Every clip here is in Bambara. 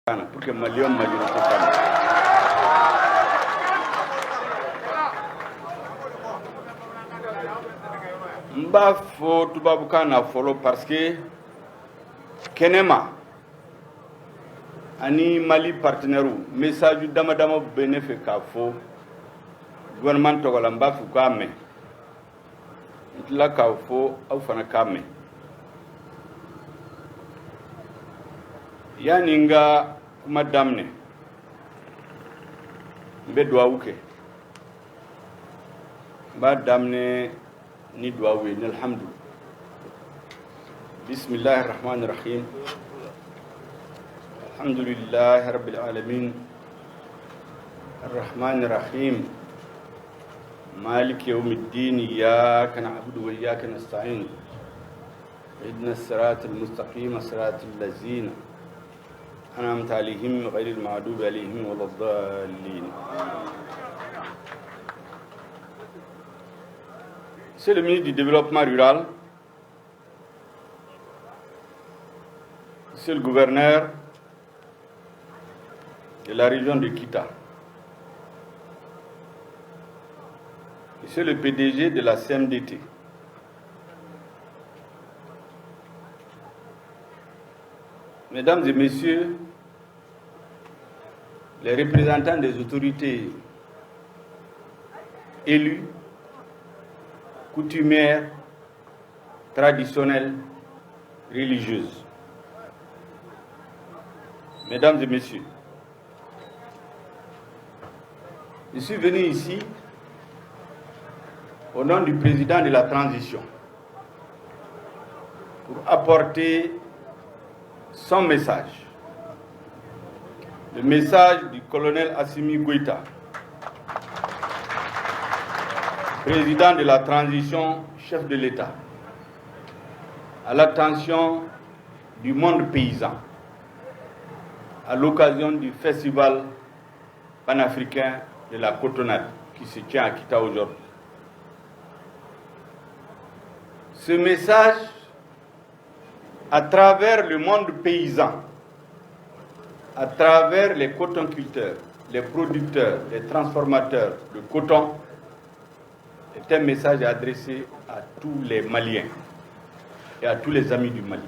Na pour que maliyɛnw majorité ka mɛn. N b'a fɔ tubabukan na fɔlɔ parce que kɛnɛma ani Mali partenaires, message dama dama bɛ ne fɛ k'a fɔ gouvernement tɔgɔ la. N b'a fɛ u k'a mɛn, n tila k'a fɔ aw fana k'a mɛn. Yanni n ka kuma daminɛ, n bɛ duwawu kɛ. N b'a daminɛ ni duwawu ye ni alhamdu bisimilahi rahmani rahim alhamdulilahi rabbil alamin arrahmani rahim maliki yawmi ddin iyyaka na'budu wa iyyaka nasta'in اهدنا الصراط المستقيم صراط الذين أنعمت عليهم غير المغضوب عليهم ولا الضالين. Monsieur le ministre du Développement rural, Monsieur le gouverneur de la région de Kita, Monsieur le PDG de la CMDT, Mesdames et Messieurs, les représentants des autorités élues, coutumières, traditionnelles, religieuses, Mesdames et Messieurs, je suis venu ici au nom du président de la transition pour apporter son message. Le message du colonel Assimi Goïta, président de la transition, chef de l'État, à l'attention du monde paysan, à l'occasion du festival panafricain de la cotonnade qui se tient à Kita aujourd'hui. Ce message, à travers le monde paysan, à travers les cotonculteurs, les producteurs, les transformateurs de coton, est un message adressé à tous les Maliens et à tous les amis du Mali.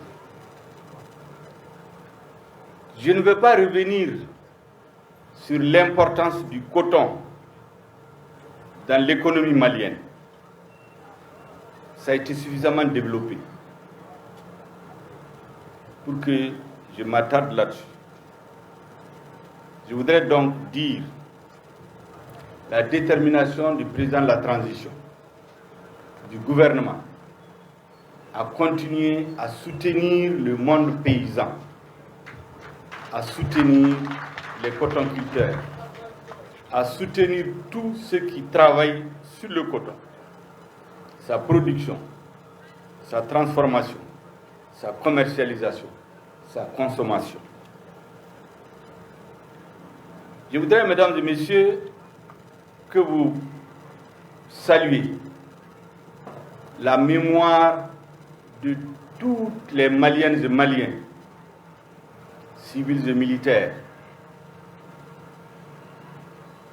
Je ne veux pas revenir sur l'importance du coton dans l'économie malienne. Ça a été suffisamment développé pour que je m'attarde là-dessus. Je voudrais donc dire la détermination du président de la transition, du gouvernement, à continuer à soutenir le monde paysan, à soutenir les cotonculteurs, à soutenir tous ceux qui travaillent sur le coton, sa production, sa transformation, sa commercialisation, sa consommation. Je voudrais, mesdames et messieurs, que vous saluiez la mémoire de toutes les Maliennes et Maliens, civils et militaires,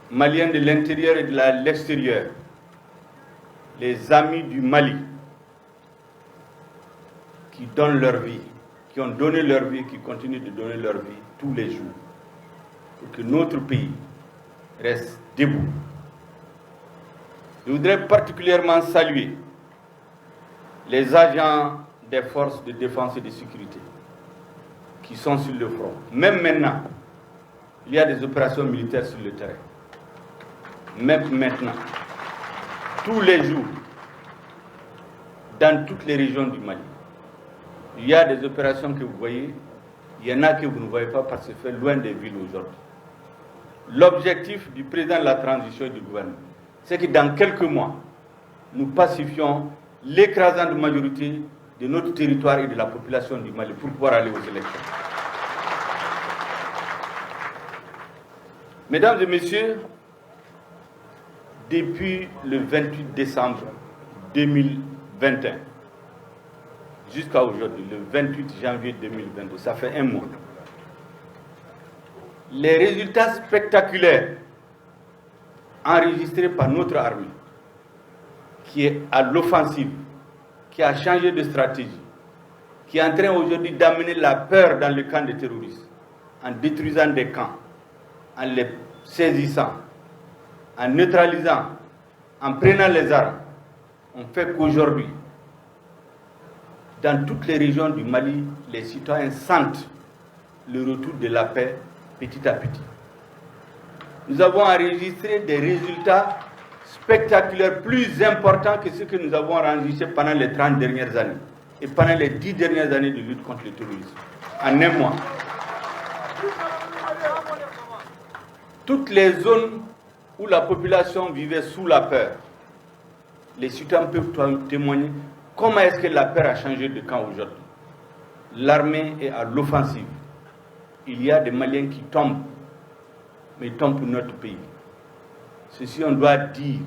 Maliens de l'intérieur et de l'extérieur, les amis du Mali, qui donnent leur vie, qui ont donné leur vie, qui continuent de donner leur vie tous les jours, pour que notre pays reste debout. Je voudrais particulièrement saluer les agents des forces de défense et de sécurité qui sont sur le front. Même maintenant, il y a des opérations militaires sur le terrain. Même maintenant, tous les jours, dans toutes les régions du Mali, il y a des opérations que vous voyez, il y en a que vous ne voyez pas parce que c'est fait loin des villes aujourd'hui. L'objectif du président de la transition et du gouvernement, c'est que dans quelques mois, nous pacifions l'écrasante majorité de notre territoire et de la population du Mali pour pouvoir aller aux élections. Mesdames et messieurs, depuis le 28 décembre 2021 jusqu'à aujourd'hui, le 28 janvier 2022, ça fait un mois, Les résultats spectaculaires enregistrés par notre armée, qui est à l'offensive, qui a changé de stratégie, qui est en train aujourd'hui d'amener la peur dans le camp des terroristes, en détruisant des camps, en les saisissant, en neutralisant, en prenant les armes, on fait qu'aujourd'hui, dans toutes les régions du Mali, les citoyens sentent le retour de la paix petit à petit. Nous avons enregistré des résultats spectaculaires plus importants que ceux que nous avons enregistrés pendant les 30 dernières années et pendant les 10 dernières années de lutte contre le terrorisme, en un mois. Toutes les zones où la population vivait sous la peur, les citoyens peuvent témoigner comment est-ce que la peur a changé de camp aujourd'hui. L'armée est à l'offensive. Il y a des Maliens qui tombent, mais ils tombent pour notre pays. Ceci, on doit dire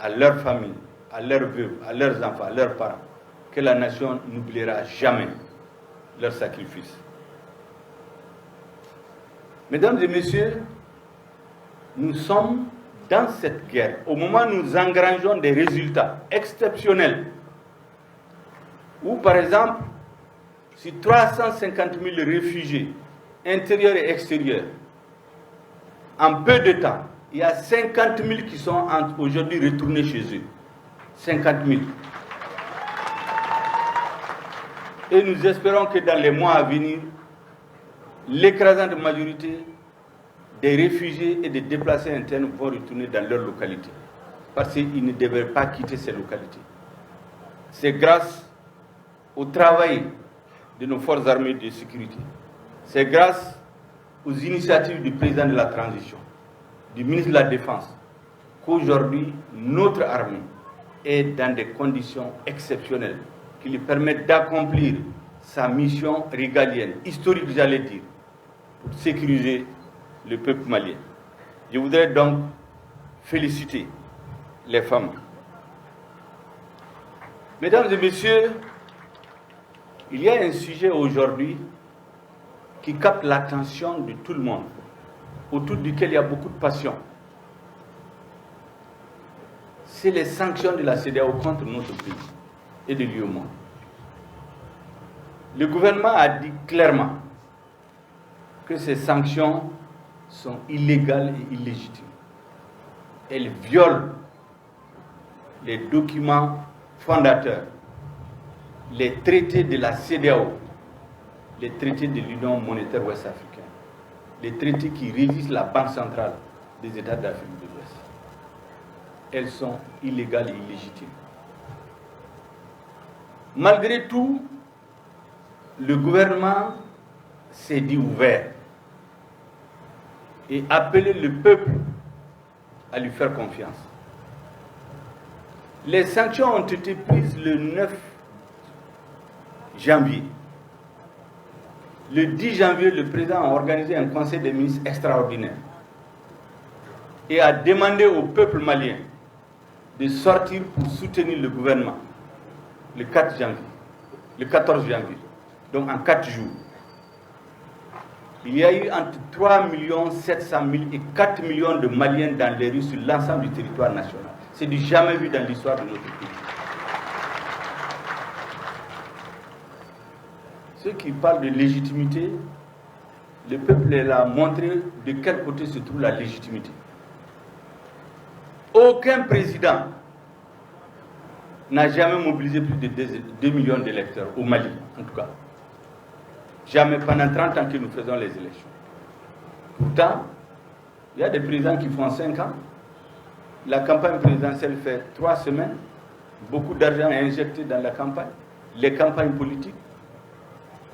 à leurs familles, à leurs veuves, à leurs enfants, à leurs parents, que la nation n'oubliera jamais leur sacrifice. Mesdames et messieurs, nous sommes dans cette guerre. Au moment où nous engrangeons des résultats exceptionnels, où par exemple, sur 350 000 réfugiés, intérieurs et extérieurs, en peu de temps, il y a 50 000 qui sont aujourd'hui retournés chez eux. 50 000. Et nous espérons que dans les mois à venir, l'écrasante majorité des réfugiés et des déplacés internes vont retourner dans leur localité. Parce qu'ils ne devraient pas quitter ces localités. C'est grâce au travail de nos forces armées de sécurité. C'est grâce aux initiatives du président de la transition, du ministre de la Défense, qu'aujourd'hui, notre armée est dans des conditions exceptionnelles qui lui permettent d'accomplir sa mission régalienne, historique j'allais dire, pour sécuriser le peuple malien. Je voudrais donc féliciter les femmes. Mesdames et messieurs, il y a un sujet aujourd'hui qui capte l'attention de tout le monde, autour duquel il y a beaucoup de passion. C'est les sanctions de la CEDEAO contre notre pays et de l'UEMOA. Le gouvernement a dit clairement que ces sanctions sont illégales et illégitimes. Elles violent les documents fondateurs, les traités de la CEDEAO, les traités de l'Union monétaire ouest-africaine, les traités qui régissent la Banque centrale des États d'Afrique de l'Ouest. Elles sont illégales et illégitimes. Malgré tout, le gouvernement s'est dit ouvert et appelé le peuple à lui faire confiance. Les sanctions ont été prises le 9 janvier. Le 10 janvier, le président a organisé un conseil des ministres extraordinaire et a demandé au peuple malien de sortir pour soutenir le gouvernement le 4 janvier, le 14 janvier, donc en 4 jours. Il y a eu entre 3 700 000 et 4 millions de Maliens dans les rues sur l'ensemble du territoire national. C'est du jamais vu dans l'histoire de notre pays. Ceux qui parlent de légitimité, le peuple l'a montré de quel côté se trouve la légitimité. Aucun président n'a jamais mobilisé plus de 2 millions d'électeurs, au Mali en tout cas. Jamais pendant 30 ans que nous faisons les élections. Pourtant, il y a des présidents qui font 5 ans. La campagne présidentielle fait 3 semaines. Beaucoup d'argent est injecté dans la campagne. Les campagnes politiques.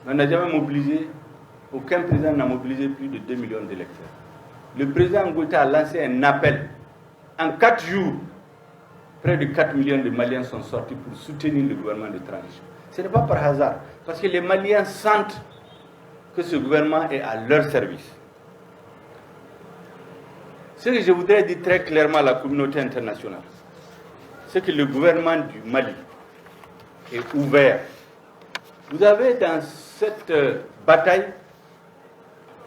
On n'a jamais mobilisé, aucun président n'a mobilisé plus de 2 millions d'électeurs. Le président Goïta a lancé un appel. En 4 jours, près de 4 millions de Maliens sont sortis pour soutenir le gouvernement de transition. Ce n'est pas par hasard, parce que les Maliens sentent que ce gouvernement est à leur service. Ce que je voudrais dire très clairement à la communauté internationale, c'est que le gouvernement du Mali est ouvert. Vous avez dans cette bataille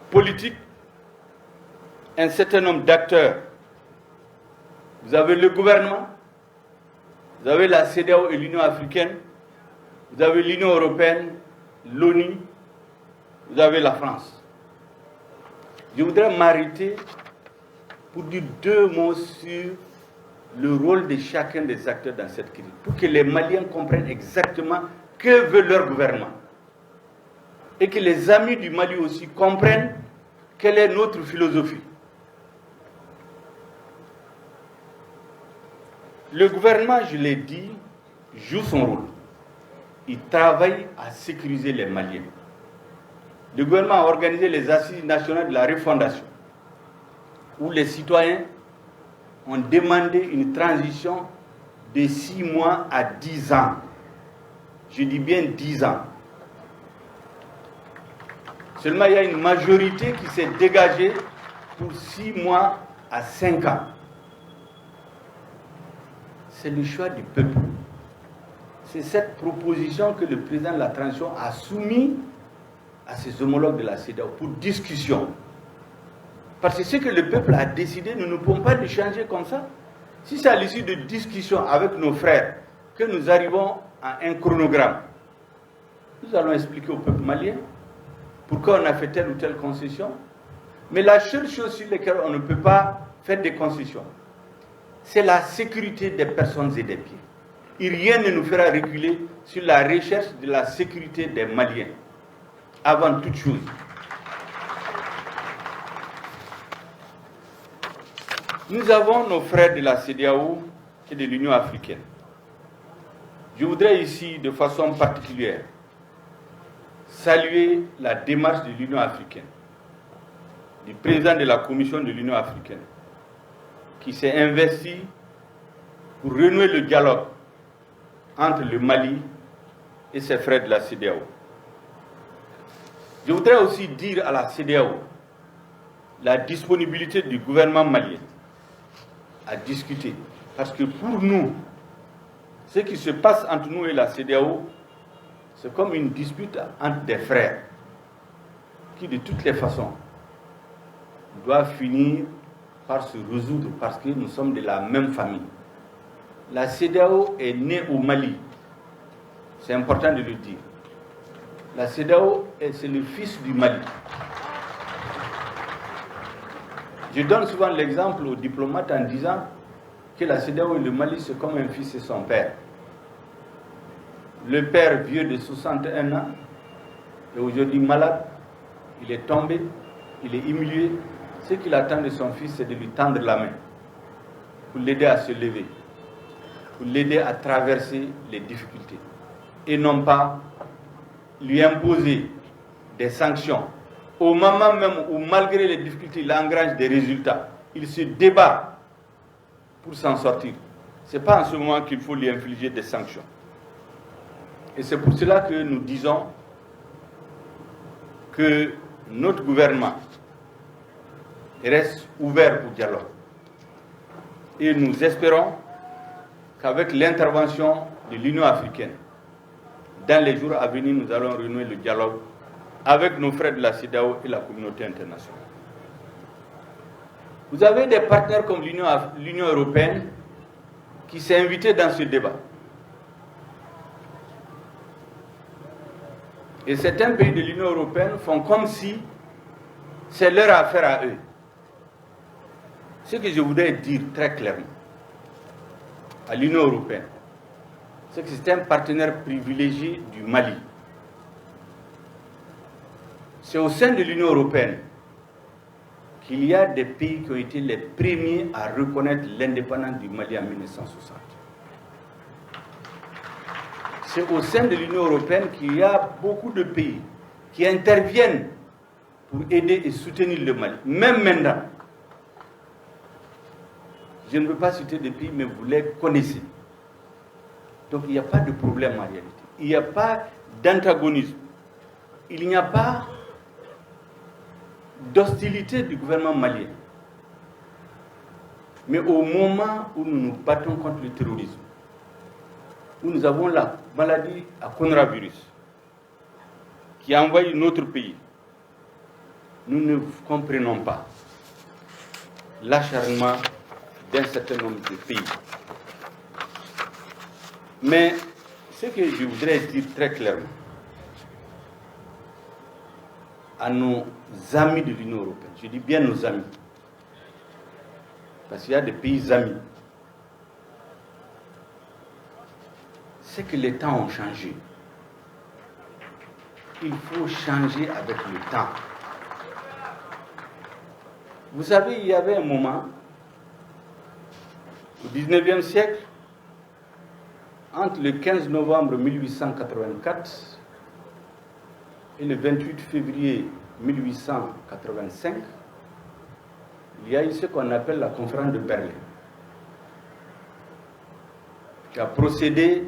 politique un certain nombre d'acteurs. Vous avez le gouvernement, vous avez la CEDEAO et l'Union africaine, vous avez l'Union européenne, l'ONU, vous avez la France. Je voudrais m'arrêter pour dire deux mots sur le rôle de chacun des acteurs dans cette crise, pour que les Maliens comprennent exactement que veut leur gouvernement. Et que les amis du Mali aussi comprennent quelle est notre philosophie. Le gouvernement, je l'ai dit, joue son rôle. Il travaille à sécuriser les Maliens. Le gouvernement a organisé les assises nationales de la refondation, où les citoyens ont demandé une transition de 6 mois à 10 ans. Je dis bien 10 ans. Seulement, il y a une majorité qui s'est dégagée pour 6 mois à 5 ans. C'est le choix du peuple. C'est cette proposition que le président de la transition a soumise à ses homologues de la CEDEAO pour discussion. Parce que ce que le peuple a décidé, nous ne pouvons pas le changer comme ça. Si c'est à l'issue de discussions avec nos frères que nous arrivons à un chronogramme, nous allons expliquer au peuple malien pourquoi on a fait telle ou telle concession. Mais la seule chose sur laquelle on ne peut pas faire des concessions, c'est la sécurité des personnes et des biens. Et rien ne nous fera reculer sur la recherche de la sécurité des Maliens, avant toute chose. Nous avons nos frères de la CEDEAO et de l'Union africaine. Je voudrais ici, de façon particulière, saluer la démarche de l'Union africaine, du président de la Commission de l'Union africaine, qui s'est investi pour renouer le dialogue entre le Mali et ses frères de la CEDEAO. Je voudrais aussi dire à la CEDEAO la disponibilité du gouvernement malien à discuter. Parce que pour nous, ce qui se passe entre nous et la CEDEAO, c'est comme une dispute entre des frères qui, de toutes les façons, doivent finir par se résoudre parce que nous sommes de la même famille. La CEDEAO est née au Mali. C'est important de le dire. La CEDEAO, c'est le fils du Mali. Je donne souvent l'exemple aux diplomates en disant que la CEDEAO et le Mali, c'est comme un fils et son père. Le père vieux de 61 ans est aujourd'hui malade, il est tombé, il est humilié. Ce qu'il attend de son fils, c'est de lui tendre la main pour l'aider à se lever, pour l'aider à traverser les difficultés et non pas lui imposer des sanctions. Au moment même où, malgré les difficultés, il engrange des résultats, il se débat pour s'en sortir. Ce n'est pas en ce moment qu'il faut lui infliger des sanctions. Et c'est pour cela que nous disons que notre gouvernement reste ouvert au dialogue. Et nous espérons qu'avec l'intervention de l'Union africaine, dans les jours à venir, nous allons renouer le dialogue avec nos frères de la CEDEAO et la communauté internationale. Vous avez des partenaires comme l'Union européenne qui s'est invitée dans ce débat. Et certains pays de l'Union européenne font comme si c'est leur affaire à eux. Ce que je voudrais dire très clairement à l'Union européenne, c'est que c'est un partenaire privilégié du Mali. C'est au sein de l'Union européenne qu'il y a des pays qui ont été les premiers à reconnaître l'indépendance du Mali en 1960. C'est au sein de l'Union européenne qu'il y a beaucoup de pays qui interviennent pour aider et soutenir le Mali, même maintenant. Je ne veux pas citer des pays, mais vous les connaissez. Donc il n'y a pas de problème en réalité. Il n'y a pas d'antagonisme. Il n'y a pas d'hostilité du gouvernement malien. Mais au moment où nous nous battons contre le terrorisme, où nous avons la maladie à coronavirus qui envahit notre pays, nous ne comprenons pas l'acharnement d'un certain nombre de pays. Mais ce que je voudrais dire très clairement à nos amis de l'Union européenne, je dis bien nos amis, parce qu'il y a des pays amis, c'est que les temps ont changé. Il faut changer avec le temps. Vous savez, il y avait un moment, au 19e siècle, entre le 15 novembre 1884 et le 28 février 1885, il y a eu ce qu'on appelle la conférence de Berlin, qui a procédé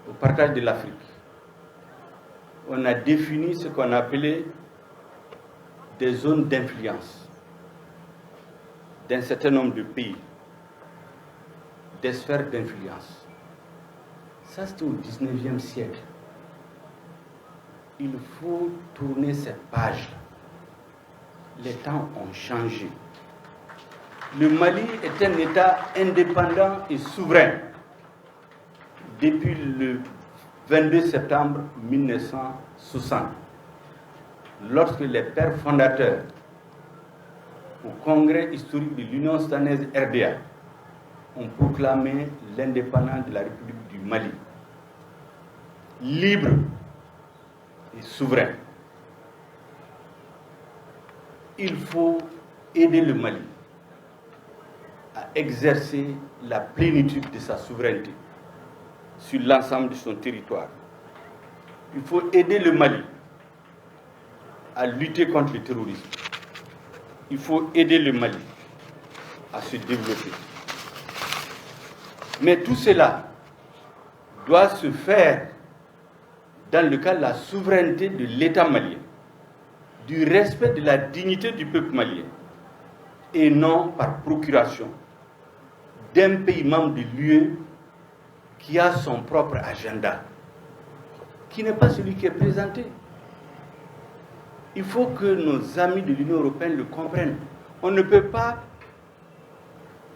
au partage de l'Afrique. On a défini ce qu'on appelait des zones d'influence d'un certain nombre de pays, des sphères d'influence. Ça, c'était au 19e siècle. Il faut tourner cette page. Les temps ont changé. Le Mali est un État indépendant et souverain depuis le 22 septembre 1960, lorsque les pères fondateurs au Congrès historique de l'Union soudanaise RDA ont proclamé l'indépendance de la République du Mali, libre et souverain. Il faut aider le Mali à exercer la plénitude de sa souveraineté sur l'ensemble de son territoire. Il faut aider le Mali à lutter contre le terrorisme. Il faut aider le Mali à se développer. Mais tout cela doit se faire dans le cadre de la souveraineté de l'État malien, du respect de la dignité du peuple malien, et non par procuration d'un pays membre de l'UE qui a son propre agenda, qui n'est pas celui qui est présenté. Il faut que nos amis de l'Union européenne le comprennent. On ne peut pas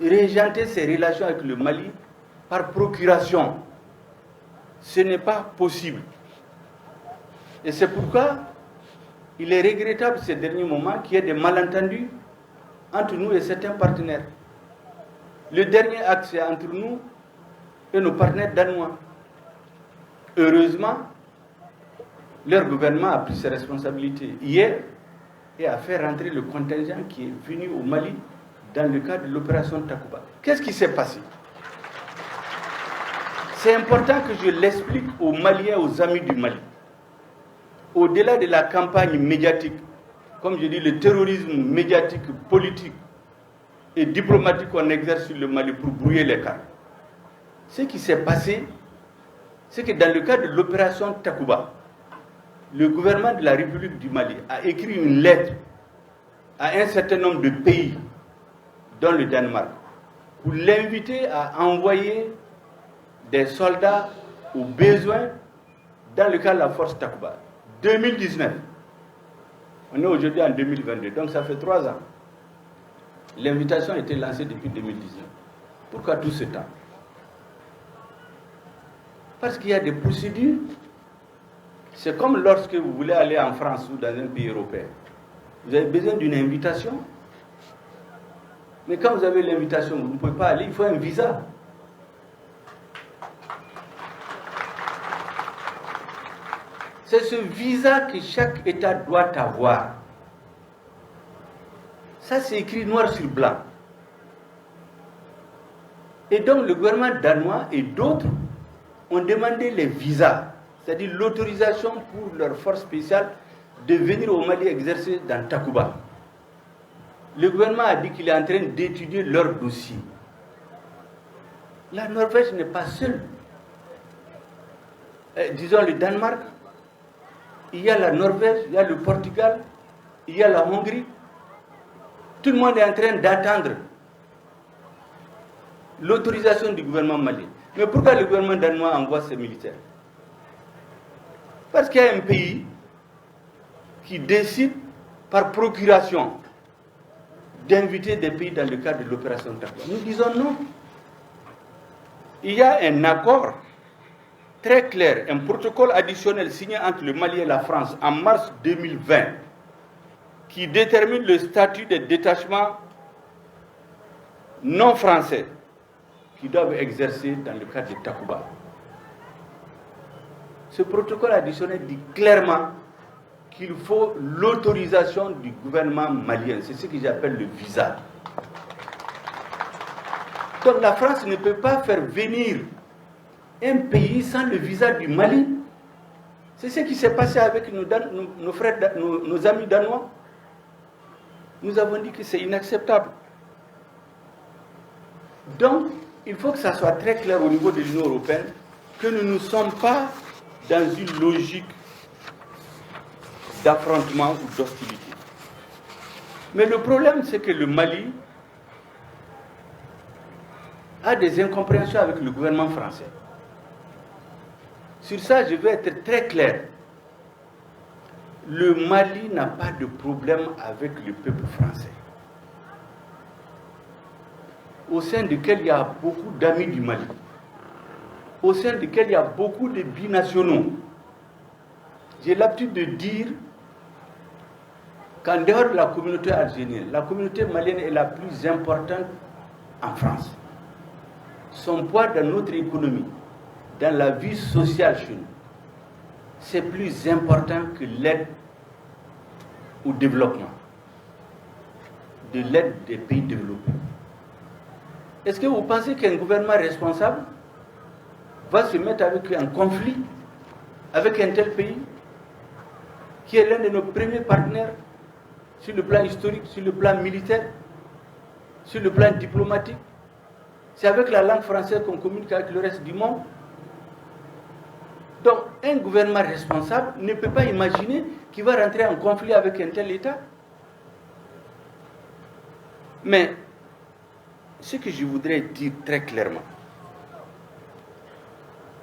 régenter ses relations avec le Mali par procuration. Ce n'est pas possible. Et c'est pourquoi il est regrettable ces derniers moments qu'il y ait des malentendus entre nous et certains partenaires. Le dernier acte, c'est entre nous et nos partenaires danois. Heureusement, leur gouvernement a pris ses responsabilités hier et a fait rentrer le contingent qui est venu au Mali dans le cadre de l'opération Takuba. Qu'est-ce qui s'est passé? C'est important que je l'explique aux Maliens, aux amis du Mali. Au-delà de la campagne médiatique, comme je dis, le terrorisme médiatique, politique et diplomatique qu'on exerce sur le Mali pour brouiller les cartes. Ce qui s'est passé, c'est que dans le cadre de l'opération Takuba, le gouvernement de la République du Mali a écrit une lettre à un certain nombre de pays, dont le Danemark, pour l'inviter à envoyer des soldats au besoin dans le cadre de la force Takuba. 2019. On est aujourd'hui en 2022, donc ça fait 3 ans. L'invitation a été lancée depuis 2019. Pourquoi tout ce temps? Parce qu'il y a des procédures. C'est comme lorsque vous voulez aller en France ou dans un pays européen. Vous avez besoin d'une invitation. Mais quand vous avez l'invitation, vous ne pouvez pas aller, il faut un visa. C'est ce visa que chaque État doit avoir. Ça, c'est écrit noir sur blanc. Et donc, le gouvernement danois et d'autres ont demandé les visas, c'est-à-dire l'autorisation pour leur force spéciale de venir au Mali exercer dans Takuba. Le gouvernement a dit qu'il est en train d'étudier leur dossier. La Norvège n'est pas seule. Disons le Danemark, il y a la Norvège, il y a le Portugal, il y a la Hongrie. Tout le monde est en train d'attendre l'autorisation du gouvernement malien. Mais pourquoi le gouvernement danois envoie ses militaires? Parce qu'il y a un pays qui décide par procuration d'inviter des pays dans le cadre de l'opération Takuba. Nous disons non. Il y a un accord très clair, un protocole additionnel signé entre le Mali et la France en mars 2020 qui détermine le statut des détachements non français qui doivent exercer dans le cadre de Takuba. Ce protocole additionnel dit clairement qu'il faut l'autorisation du gouvernement malien. C'est ce que j'appelle le visa. Donc la France ne peut pas faire venir un pays sans le visa du Mali. C'est ce qui s'est passé avec nos frères, nos amis danois. Nous avons dit que c'est inacceptable. Donc, il faut que ça soit très clair au niveau de l'Union européenne que nous ne sommes pas dans une logique d'affrontement ou d'hostilité. Mais le problème, c'est que le Mali a des incompréhensions avec le gouvernement français. Sur ça, je vais être très clair. Le Mali n'a pas de problème avec le peuple français, au sein duquel il y a beaucoup d'amis du Mali, au sein duquel il y a beaucoup de binationaux. J'ai l'habitude de dire qu'en dehors de la communauté algérienne, la communauté malienne est la plus importante en France. Son poids dans notre économie, dans la vie sociale chez nous, c'est plus important que l'aide au développement, de l'aide des pays développés. Est-ce que vous pensez qu'un gouvernement responsable va se mettre avec un conflit avec un tel pays qui est l'un de nos premiers partenaires sur le plan historique, sur le plan militaire, sur le plan diplomatique? C'est avec la langue française qu'on communique avec le reste du monde. Donc, un gouvernement responsable ne peut pas imaginer qu'il va rentrer en conflit avec un tel État. Mais, ce que je voudrais dire très clairement,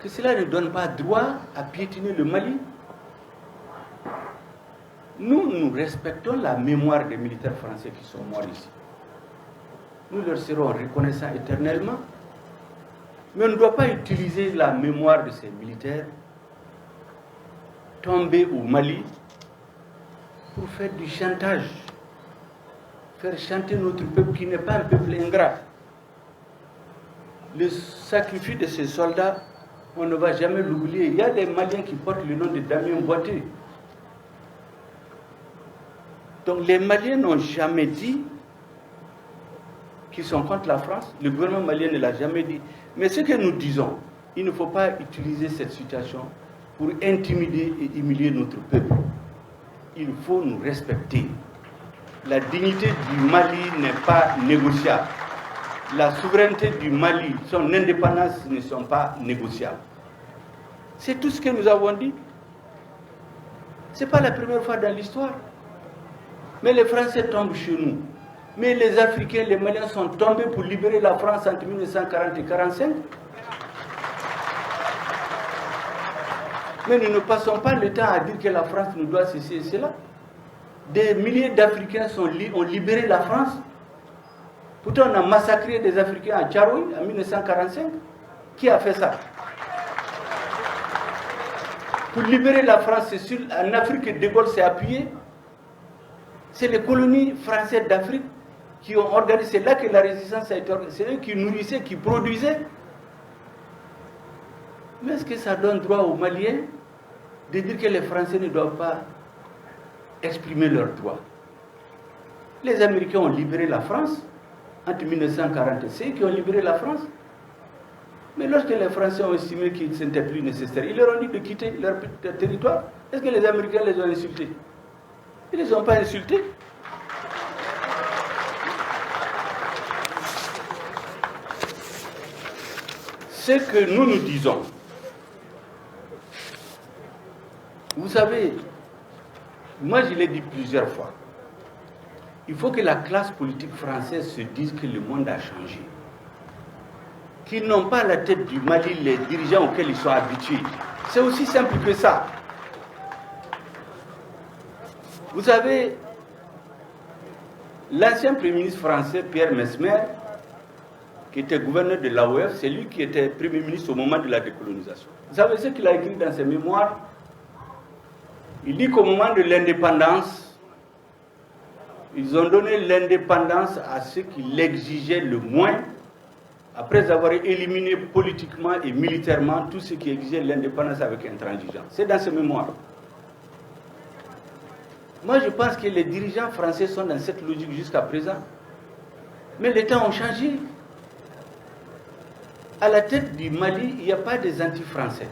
que cela ne donne pas droit à piétiner le Mali. Nous, nous respectons la mémoire des militaires français qui sont morts ici. Nous leur serons reconnaissants éternellement. Mais on ne doit pas utiliser la mémoire de ces militaires tombés au Mali pour faire du chantage, faire chanter notre peuple qui n'est pas un peuple ingrat. Le sacrifice de ces soldats, on ne va jamais l'oublier. Il y a des Maliens qui portent le nom de Damien Boiteux. Donc les Maliens n'ont jamais dit qu'ils sont contre la France. Le gouvernement malien ne l'a jamais dit. Mais ce que nous disons, il ne faut pas utiliser cette situation pour intimider et humilier notre peuple. Il faut nous respecter. La dignité du Mali n'est pas négociable. La souveraineté du Mali, son indépendance ne sont pas négociables. C'est tout ce que nous avons dit. Ce n'est pas la première fois dans l'histoire. Mais les Français tombent chez nous. Mais les Africains, les Maliens sont tombés pour libérer la France entre 1940 et 1945. Mais nous ne passons pas le temps à dire que la France nous doit ceci et cela. Des milliers d'Africains ont libéré la France. Pourtant, on a massacré des Africains à Tcharoui en 1945. Qui a fait ça? Pour libérer la France, c'est sur, en Afrique que De Gaulle s'est appuyé. C'est les colonies françaises d'Afrique qui ont organisé, c'est là que la résistance a été organisée. C'est eux qui nourrissaient, qui produisaient. Mais est-ce que ça donne droit aux Maliens de dire que les Français ne doivent pas exprimer leurs droits? Les Américains ont libéré la France entre 1945, qui ont libéré la France. Mais lorsque les Français ont estimé qu'il n'était plus nécessaire, ils leur ont dit de quitter leur territoire. Est-ce que les Américains les ont insultés? Ils ne les ont pas insultés. Ce que nous nous disons, vous savez, moi je l'ai dit plusieurs fois, il faut que la classe politique française se dise que le monde a changé. Qu'ils n'ont pas la tête du Mali, les dirigeants auxquels ils sont habitués. C'est aussi simple que ça. Vous savez, L'ancien Premier ministre français, Pierre Messmer, qui était gouverneur de l'AOF, c'est lui qui était Premier ministre au moment de la décolonisation. Vous savez ce qu'il a écrit dans ses mémoires? Il dit qu'au moment de l'indépendance, ils ont donné l'indépendance à ceux qui l'exigeaient le moins, après avoir éliminé politiquement et militairement tous ceux qui exigeaient l'indépendance avec intransigeance. C'est dans ses mémoires. Moi, je pense que les dirigeants français sont dans cette logique jusqu'à présent. Mais les temps ont changé. À la tête du Mali, il n'y a pas des anti-français.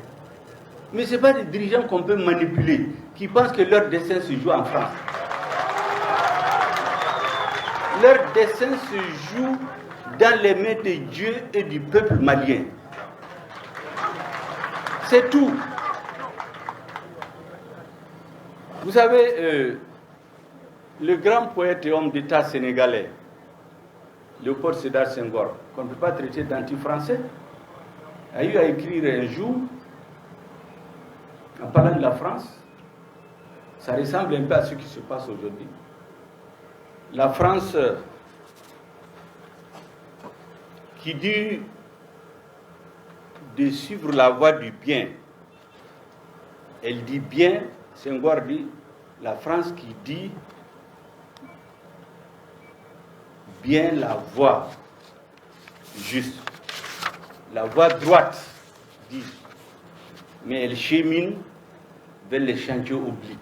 Mais ce n'est pas des dirigeants qu'on peut manipuler, qui pensent que leur destin se joue en France. Leur destin se joue dans les mains de Dieu et du peuple malien. C'est tout. Vous savez, le grand poète et homme d'État sénégalais, Léopold Sédar Senghor, qu'on ne peut pas traiter d'anti-français, a eu à écrire un jour, en parlant de la France, ça ressemble un peu à ce qui se passe aujourd'hui. La France qui dit de suivre la voie du bien, elle dit bien, Senghor dit, la France qui dit bien la voie juste, la voie droite, dit, mais elle chemine vers les chantiers obliques.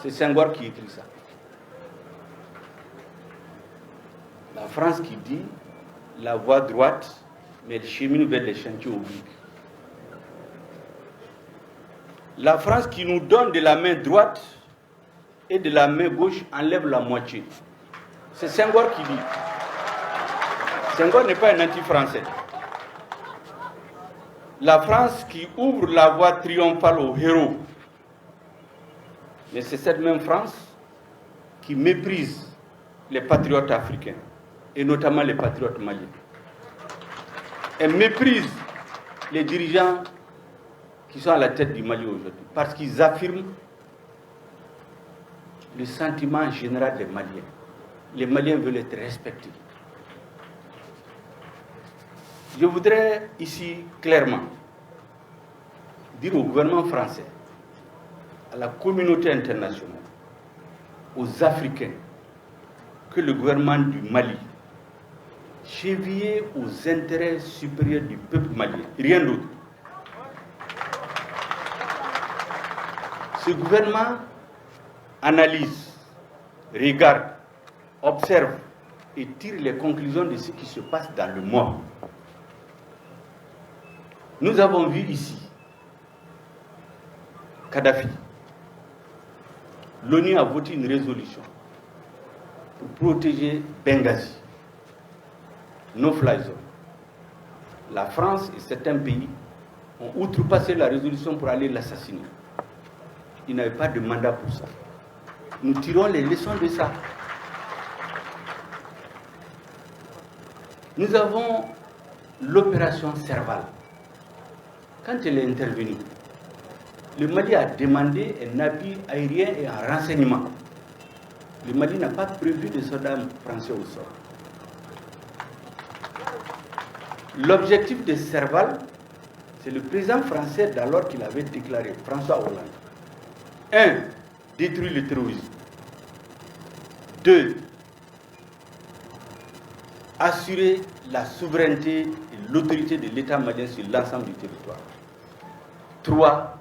C'est Senghor qui écrit ça. La France qui dit la voie droite, mais elle chemine vers les chantiers obliques. La France qui nous donne de la main droite et de la main gauche enlève la moitié. C'est Senghor qui dit. Senghor n'est pas un anti-français. La France qui ouvre la voie triomphale aux héros. Mais c'est cette même France qui méprise les patriotes africains, et notamment les patriotes maliens. Elle méprise les dirigeants qui sont à la tête du Mali aujourd'hui, parce qu'ils affirment le sentiment général des Maliens. Les Maliens veulent être respectés. Je voudrais ici clairement dire au gouvernement français, à la communauté internationale, aux Africains, que le gouvernement du Mali, chevillé aux intérêts supérieurs du peuple malien, rien d'autre. Ce gouvernement analyse, regarde, observe et tire les conclusions de ce qui se passe dans le monde. Nous avons vu ici Kadhafi. L'ONU a voté une résolution pour protéger Benghazi. No fly zone. La France et certains pays ont outrepassé la résolution pour aller l'assassiner. Ils n'avaient pas de mandat pour ça. Nous tirons les leçons de ça. Nous avons l'opération Serval. Quand elle est intervenue, le Mali a demandé un appui aérien et un renseignement. Le Mali n'a pas prévu de soldats français au sol. L'objectif de Serval, c'est le président français d'alors qu'il avait déclaré, François Hollande. 1. Détruire le terrorisme. 2. Assurer la souveraineté et l'autorité de l'État malien sur l'ensemble du territoire. 3.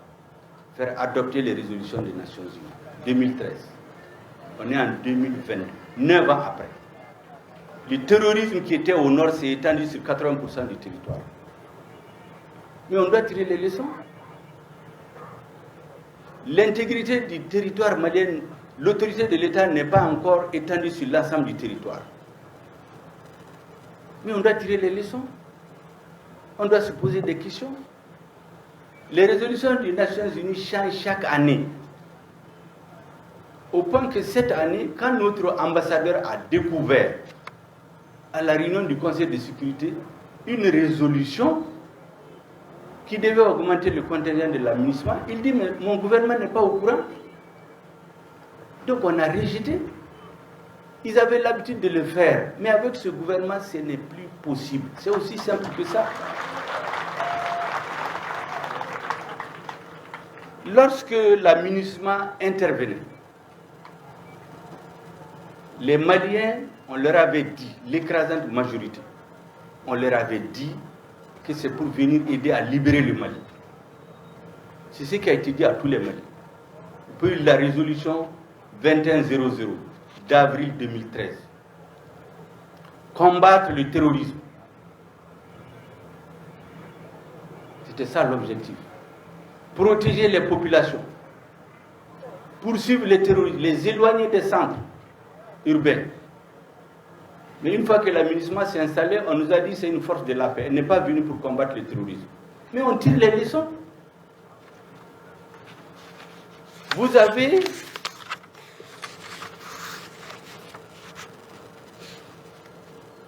Faire adopter les résolutions des Nations Unies. 2013. On est en 2022, 9 ans après. Le terrorisme qui était au nord s'est étendu sur 80% du territoire. Mais on doit tirer les leçons. L'intégrité du territoire malien, l'autorité de l'État n'est pas encore étendue sur l'ensemble du territoire. Mais on doit tirer les leçons. On doit se poser des questions. Les résolutions des Nations Unies changent chaque année. Au point que cette année, quand notre ambassadeur a découvert à la réunion du Conseil de sécurité une résolution qui devait augmenter le contingent de la MINUSMA, il dit mais mon gouvernement n'est pas au courant. Donc on a rejeté. Ils avaient l'habitude de le faire, mais avec ce gouvernement, ce n'est plus possible. C'est aussi simple que ça. Lorsque la MINUSMA intervenait, les Maliens, on leur avait dit, l'écrasante majorité, on leur avait dit que c'est pour venir aider à libérer le Mali. C'est ce qui a été dit à tous les Maliens. Puis la résolution 2100 d'avril 2013. Combattre le terrorisme. C'était ça l'objectif. Protéger les populations. Poursuivre les terroristes, les éloigner des centres urbains. Mais une fois que la MINUSMA s'est installée, on nous a dit que c'est une force de la paix. Elle n'est pas venue pour combattre le terrorisme. Mais on tire les leçons. Vous avez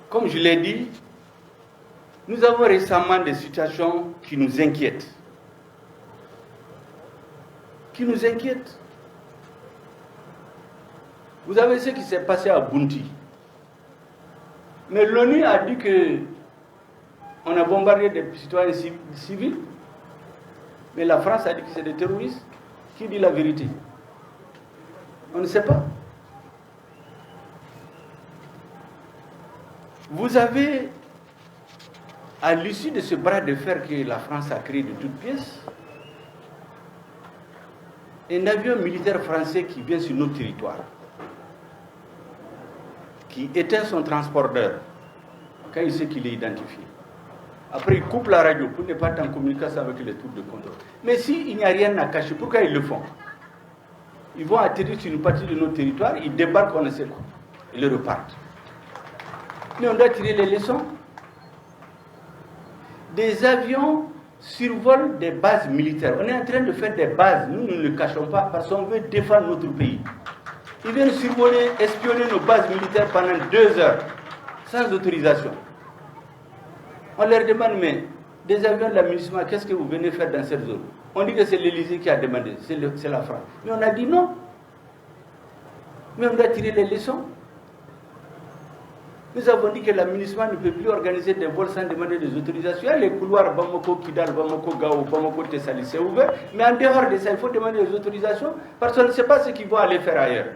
comme je l'ai dit, nous avons récemment des situations qui nous inquiètent. Qui nous inquiètent. Vous avez ce qui s'est passé à Bounti. Mais l'ONU a dit que on a bombardé des citoyens civils. Mais la France a dit que c'est des terroristes. Qui dit la vérité? On ne sait pas. Vous avez, à l'issue de ce bras de fer que la France a créé de toutes pièces, un avion militaire français qui vient sur notre territoire, qui éteint son transporteur quand il sait qu'il est identifié. Après, il coupe la radio pour ne pas être en communication avec les troupes de contrôle. Mais s'il n'y a rien à cacher, pourquoi ils le font? Ils vont atterrir sur une partie de notre territoire, ils débarquent, on ne sait quoi. Ils le repartent. Mais on doit tirer les leçons. Des avions survolent des bases militaires. On est en train de faire des bases. Nous, nous ne le cachons pas parce qu'on veut défendre notre pays. Ils viennent survoler, espionner nos bases militaires pendant 2 heures, sans autorisation. On leur demande, mais des avions de la MINUSMA, qu'est-ce que vous venez faire dans cette zone? On dit que c'est l'Élysée qui a demandé, c'est la France. Mais on a dit non. Mais on doit tirer les leçons. Nous avons dit que la MINUSMA ne peut plus organiser des vols sans demander des autorisations. Il y a les couloirs Bamako, Kidal, Bamako, Gao, Bamako, Tessalit, c'est ouvert. Mais en dehors de ça, il faut demander des autorisations parce qu'on ne sait pas ce qu'ils vont aller faire ailleurs.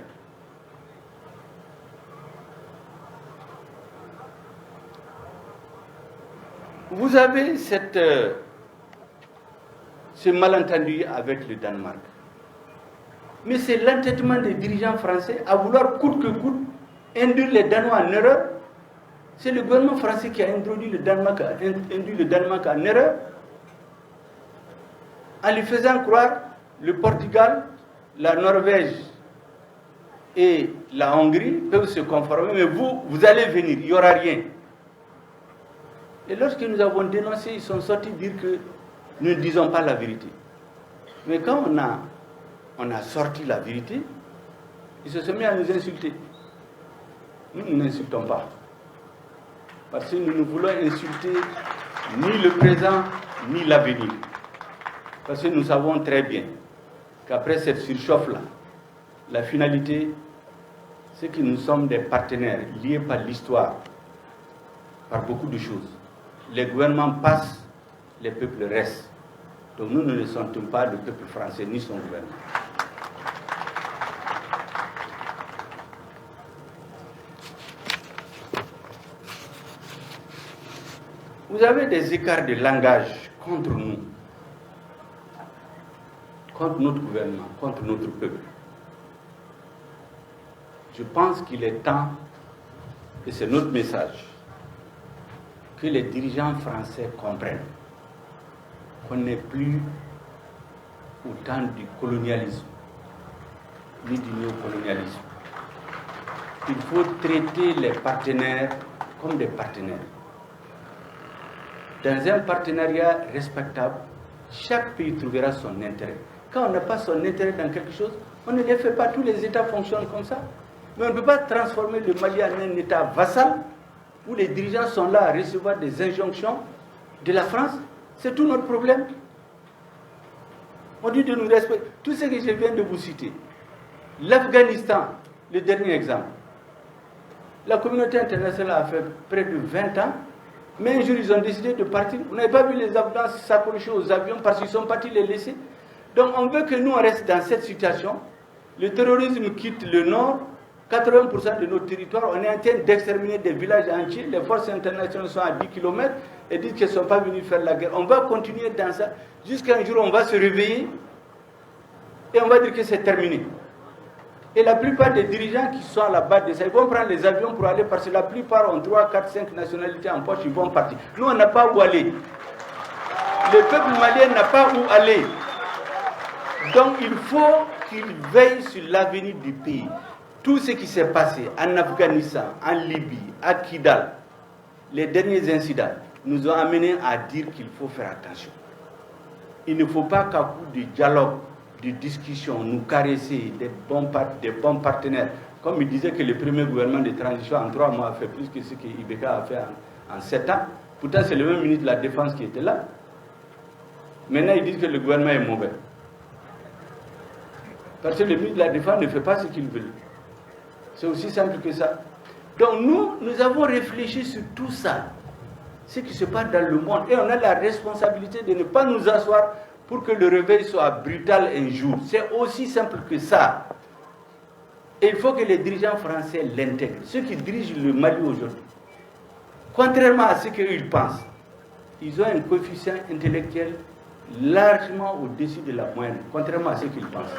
Vous avez ce malentendu avec le Danemark. Mais c'est l'entêtement des dirigeants français à vouloir coûte que coûte induire les Danois en erreur. C'est le gouvernement français qui a introduit le Danemark, induit le Danemark en erreur en lui faisant croire le Portugal, la Norvège et la Hongrie peuvent se conformer, mais vous, vous allez venir, il n'y aura rien. Et lorsque nous avons dénoncé, ils sont sortis dire que nous ne disons pas la vérité. Mais quand on a sorti la vérité, ils se sont mis à nous insulter. Nous, nous n'insultons pas. Parce que nous ne voulons insulter ni le présent, ni l'avenir. Parce que nous savons très bien qu'après cette surchauffe-là, la finalité, c'est que nous sommes des partenaires liés par l'histoire, par beaucoup de choses. Les gouvernements passent, les peuples restent. Donc nous, nous ne sentons pas le peuple français ni son gouvernement. Vous avez des écarts de langage contre nous, contre notre gouvernement, contre notre peuple. Je pense qu'il est temps, et c'est notre message, que les dirigeants français comprennent qu'on n'est plus au temps du colonialisme, ni du néocolonialisme. Il faut traiter les partenaires comme des partenaires. Dans un partenariat respectable, chaque pays trouvera son intérêt. Quand on n'a pas son intérêt dans quelque chose, on ne le fait pas. Tous les États fonctionnent comme ça. Mais on ne peut pas transformer le Mali en un État vassal où les dirigeants sont là à recevoir des injonctions de la France. C'est tout notre problème. On dit de nous respecter. Tout ce que je viens de vous citer. L'Afghanistan, le dernier exemple. La communauté internationale a fait près de 20 ans, mais un jour ils ont décidé de partir. Vous n'avez pas vu les Afghans s'accrocher aux avions parce qu'ils sont partis les laisser. Donc on veut que nous on reste dans cette situation. Le terrorisme quitte le nord, 80% de notre territoire, on est en train d'exterminer des villages entiers. Les forces internationales sont à 10 km et disent qu'elles ne sont pas venues faire la guerre. On va continuer dans ça jusqu'à un jour on va se réveiller et on va dire que c'est terminé. Et la plupart des dirigeants qui sont à la base de ça, ils vont prendre les avions pour aller parce que la plupart ont 3, 4, 5 nationalités en poche, ils vont partir. Nous, on n'a pas où aller. Le peuple malien n'a pas où aller. Donc il faut qu'il veille sur l'avenir du pays. Tout ce qui s'est passé en Afghanistan, en Libye, à Kidal, les derniers incidents nous ont amenés à dire qu'il faut faire attention. Il ne faut pas qu'à coup de dialogue, de discussion, nous caresser des bons partenaires. Comme il disait que le premier gouvernement de transition en 3 mois a fait plus que ce que IBK a fait en 7 ans. Pourtant, c'est le même ministre de la Défense qui était là. Maintenant, ils disent que le gouvernement est mauvais. Parce que le ministre de la Défense ne fait pas ce qu'il veut. C'est aussi simple que ça. Donc nous, nous avons réfléchi sur tout ça. Ce qui se passe dans le monde. Et on a la responsabilité de ne pas nous asseoir pour que le réveil soit brutal un jour. C'est aussi simple que ça. Et il faut que les dirigeants français l'intègrent. Ceux qui dirigent le Mali aujourd'hui, contrairement à ce qu'ils pensent, ils ont un coefficient intellectuel largement au-dessus de la moyenne, contrairement à ce qu'ils pensent.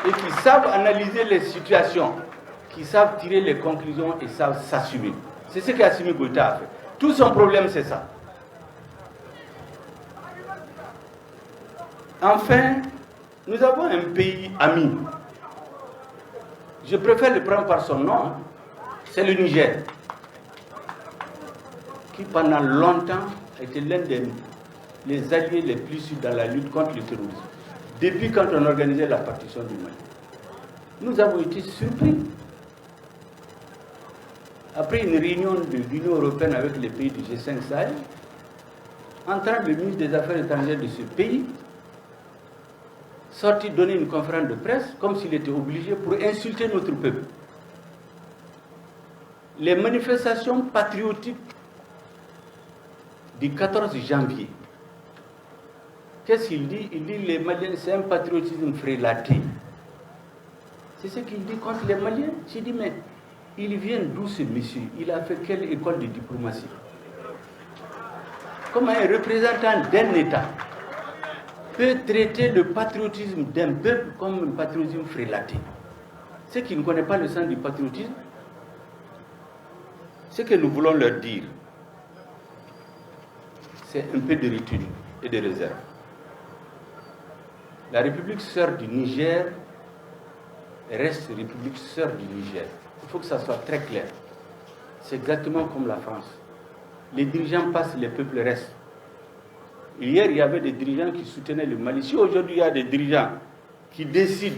Et qui savent analyser les situations, qui savent tirer les conclusions et savent s'assumer. C'est ce qu'Assimi Goïta a fait. Tout son problème, c'est ça. Enfin, nous avons un pays ami. Je préfère le prendre par son nom, c'est le Niger, qui pendant longtemps a été l'un des alliés les plus sûrs dans la lutte contre le terrorisme. Depuis quand on organisait la partition du Mali, nous avons été surpris. Après une réunion de l'Union européenne avec les pays du G5 Sahel, entrant le ministre des Affaires étrangères de ce pays, sorti donner une conférence de presse comme s'il était obligé pour insulter notre peuple. Les manifestations patriotiques du 14 janvier, qu'est-ce qu'il dit? Il dit les Maliens, c'est un patriotisme frélaté. C'est ce qu'il dit contre les Maliens. J'ai dit, mais il vient d'où ce monsieur? Il a fait quelle école de diplomatie? Comment un représentant d'un État peut traiter le patriotisme d'un peuple comme un patriotisme frélaté? Ceux qui ne connaissent pas le sens du patriotisme, ce que nous voulons leur dire, c'est un peu de retenue et de réserve. La République sœur du Niger reste République sœur du Niger. Il faut que ça soit très clair. C'est exactement comme la France. Les dirigeants passent, les peuples restent. Hier, il y avait des dirigeants qui soutenaient le Mali. Si aujourd'hui, il y a des dirigeants qui décident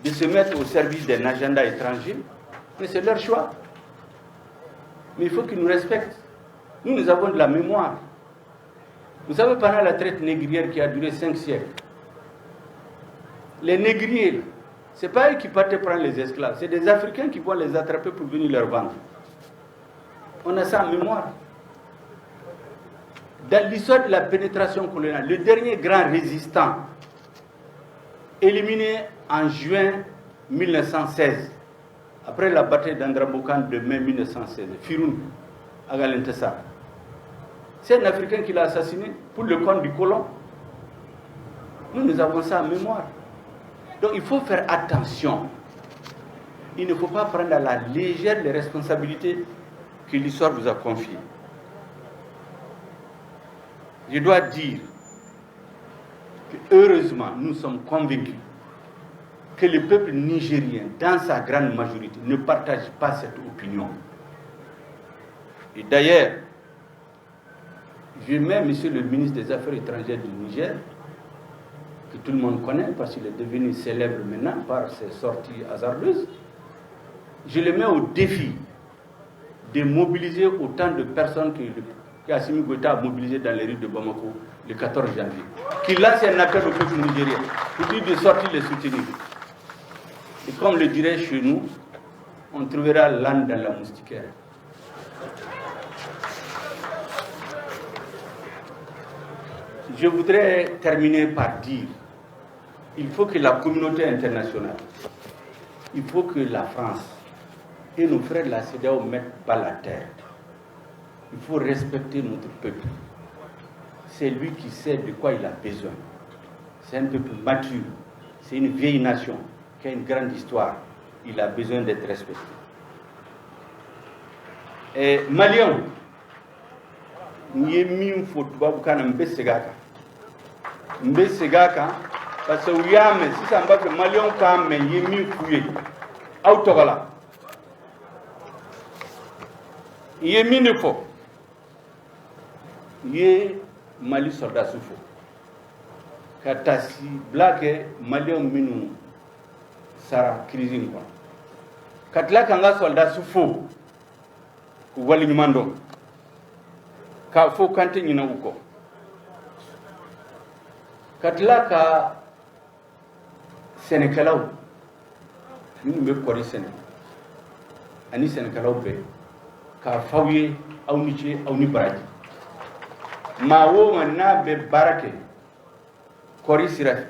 de se mettre au service d'un agenda étranger, mais c'est leur choix. Mais il faut qu'ils nous respectent. Nous, nous avons de la mémoire. Vous savez, pendant la traite négrière qui a duré 5 siècles, les négriers, ce n'est pas eux qui partaient prendre les esclaves, c'est des Africains qui vont les attraper pour venir leur vendre. On a ça en mémoire. Dans l'histoire de la pénétration coloniale, le dernier grand résistant, éliminé en juin 1916, après la bataille d'Andrambokan de mai 1916, Firoun Agalentessa, c'est un Africain qui l'a assassiné pour le compte du colon. Nous, nous avons ça en mémoire. Donc il faut faire attention. Il ne faut pas prendre à la légère les responsabilités que l'histoire vous a confiées. Je dois dire que heureusement, nous sommes convaincus que le peuple nigérien, dans sa grande majorité, ne partage pas cette opinion. Et d'ailleurs, je mets monsieur le ministre des Affaires étrangères du Niger, que tout le monde connaît parce qu'il est devenu célèbre maintenant par ses sorties hasardeuses, je le mets au défi de mobiliser autant de personnes que Assimi Goïta a mobilisé dans les rues de Bamako le 14 janvier. Qu'il lance un appel au peuple nigérien pour dire de sortir les soutenir. Et comme le dirait chez nous, on trouvera l'âne dans la moustiquaire. Je voudrais terminer par dire, il faut que la communauté internationale, il faut que la France et nos frères de la CEDEAO mettent balle à terre. Il faut respecter notre peuple. C'est lui qui sait de quoi il a besoin. C'est un peuple mature, c'est une vieille nation qui a une grande histoire. Il a besoin d'être respecté. Et Maliens, n ye min fɔ tubabukan na, n bɛ segin a kan, n bɛ segin a kan parce que u y'a mɛn. Sisan n b'a fɛ Maliyɛnw k'a mɛn, n ye min f'u ye aw tɔgɔ la. N ye min de fɔ, n ye Mali sɔrɔdasiw fo ka taasibila kɛ Maliyɛnw minnu sara crise in kɔnɔ, ka tila k'an ka sɔrɔdasiw fo k'u waleɲuman dɔn, k'a fɔ k'an tɛ ɲinɛ u kɔ, ka tila ka sɛnɛkɛlaw minnu bɛ kɔɔri sɛnɛ ani sɛnɛkɛlaw bɛɛ k'a f'aw ye, aw ni ce, aw ni baraji. Maa o maa n'a bɛ baara kɛ kɔɔri sira fɛ,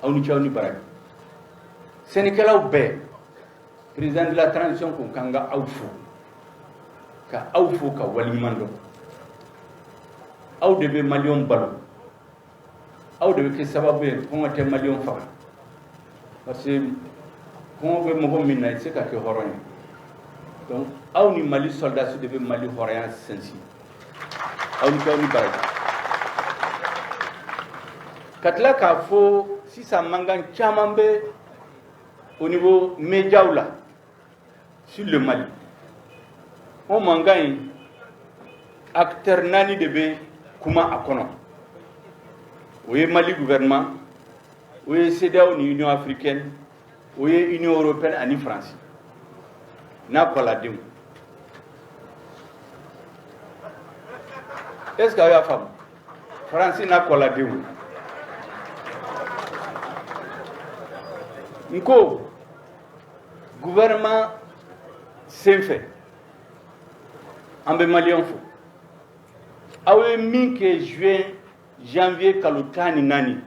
aw ni ce, aw ni baraji. Sɛnɛkɛlaw bɛɛ, président de la transition ko k'an ka aw fo, ka aw fo ka waleɲuman dɔn. Aw de bɛ Maliyɛnw balo, aw de bɛ kɛ sababu ye kɔngɔ tɛ Maliyɛnw faga, parce que kɔngɔ bɛ mɔgɔ min na, i tɛ se ka kɛ hɔrɔn ye. Donc aw ni Mali soldats de bɛ Mali hɔrɔnya sinsin. Aw ni ce, aw ni baraji. Ka tila k'a fɔ sisan, mankan caman bɛ au niveau médiaw la sur le Mali. O mankan in, acteur naani de bɛ kuma a kɔnɔ. O ye Mali gouvernement, o ye CEDEAO ni Union africaine, o ye Union européenne ani France n'a kɔladenw. Est ce que aw y'a faamu? Faransi n'a kɔladenw. N ko gouvernement senfɛ, an bɛ Maliyɛn fo. Aw ye min kɛ juin, janvier kalo 14,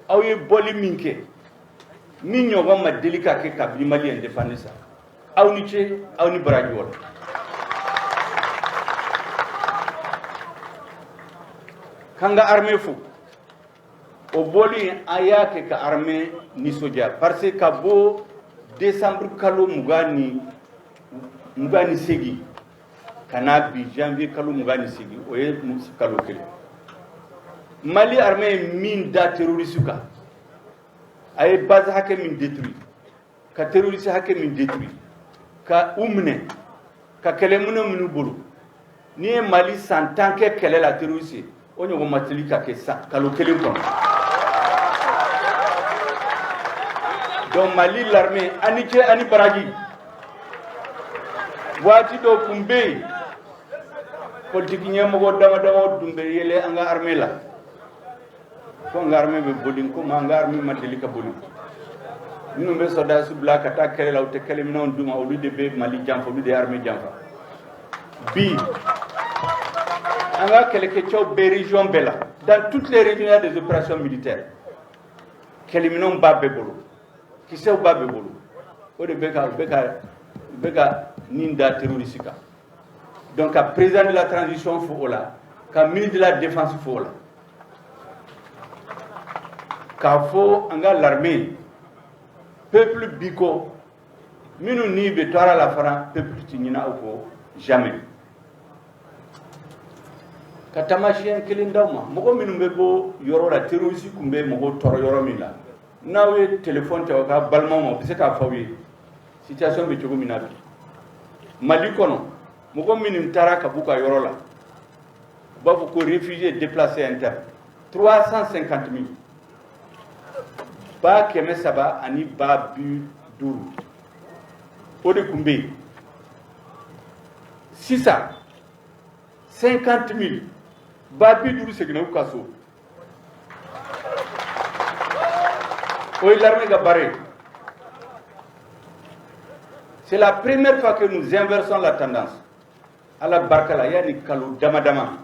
aw ye bɔli min kɛ, min ɲɔgɔn ma deli ka kɛ kabini Mali indépendance, aw ni ce, aw ni baraji. Wala k'an ka armée fo, o bɔli an y'a kɛ ka armée nisɔndiya, parce que ka bɔ décembre kalo 28 ka n'a bi janvier kalo 28, o ye kalo kelen. Mali armée ye min da terroriste kan, a ye base hakɛ min détruit, ka terroriste hakɛ min détruit, ka u minɛ, ka kɛlɛminɛ minnu bolo, n'i ye Mali san 10 kɛ kɛlɛ la terroriste, o ɲɔgɔn ma teli ka kɛ kalo kelen kɔnɔ. Donc Mali l'armée, ani ce, ani baraji. Waati dɔw tun bɛ yen, politiki ɲɛmɔgɔ dama dama tun bɛ yɛlɛ an ka armée la ko an ka armée bɛ boli, komi an ka armée ma deli ka boli. Minnu bɛ sɔrɔdasi bila ka taa kɛlɛ la, u tɛ kɛlɛminɛnw d'u ma, olu de bɛ Mali janfa, olu de ye armée janfa. Bi an ka kɛlɛkɛcɛw bɛ région bɛɛ la, dans toutes les régions il y a des opérations militaires. Kɛlɛminɛnw b'a bɛɛ bolo, kisɛw b'a bɛɛ bolo, o de bɛ ka u bɛ ka u bɛ ka nin da terroriste kan. Donc ka président de la transition fo o la, ka ministre de la défense fo o la, k'a fɔ an ka l'armée, peuple bi kɔ, minnu ni bɛ to ala la fana, peuple ti ɲinɛ aw kɔ jamais. Ka taamasiyɛn kelen d'aw ma, mɔgɔ minnu bɛ bɔ yɔrɔ la, terroriste tun bɛ mɔgɔw tɔɔrɔ yɔrɔ min la, n'aw ye téléphone ta aw ka balimaw ma, u bɛ se k'a fɔ aw ye situation bɛ cogo min na bi Mali kɔnɔ. Mɔgɔ minnu taara ka b'u ka yɔrɔ la, u b'a fɔ ko réfugiés déplacés internes, 350 000, 350 000, o de tun bɛ yen. Sisan 50 000, 50 000 seginna u ka so. O ye l'armée ka baara ye. C'est la première fois que nous inversons la tendance. Ala barika la, yanni kalo dama dama,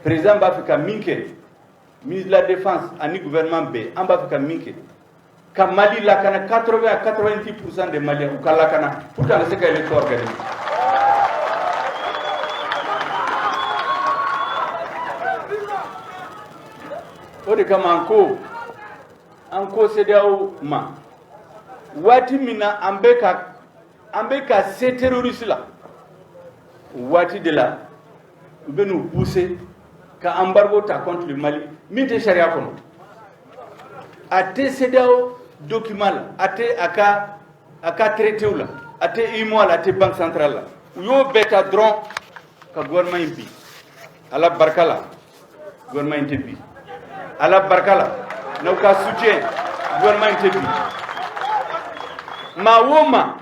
président b'a fɛ ka min kɛ, ministre de la Défense ani gouvernement bɛɛ, an b'a fɛ ka min kɛ, ka Mali lakana, 80 à 90% des Maliens u ka lakana pour qu'an ka se ka élection organiser. O de kama an ko CEDEAO ma, waati min na an bɛ ka se terroriste la, o waati de la u bɛ n'u pousser ka embargo ta contre le Mali min tɛ sariya kɔnɔ. A tɛ CEDEAO document la, a tɛ a ka traité la, a tɛ UEMOA la, a tɛ Banque centrale la. U y'o bɛɛ ta dɔrɔn ka gouvernement in bin. Ala barika la, gouvernement in tɛ bin. Ala barika la, n'aw ka soutien, gouvernement in tɛ bin. Maa o maa,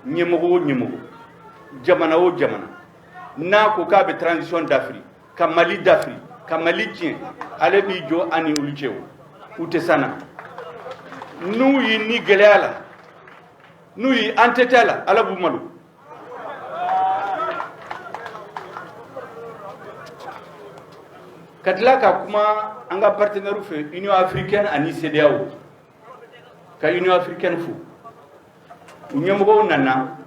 ɲɛmɔgɔ o ɲɛmɔgɔ, jamana o jamana n'a ko k'a bɛ transition dafiri, ka Mali dafiri, ka Mali tiɲɛ, ale b'i jɔ an ni olu cɛ. O u tɛ sanna n'u y'i ni gɛlɛya la, n'u y'i entêté la, Ala b'u malo. Ka tila ka kuma an ka partenaire fɛ, Union africaine ani CEDEAO, ka Union africaine fo. U ɲɛmɔgɔw nana,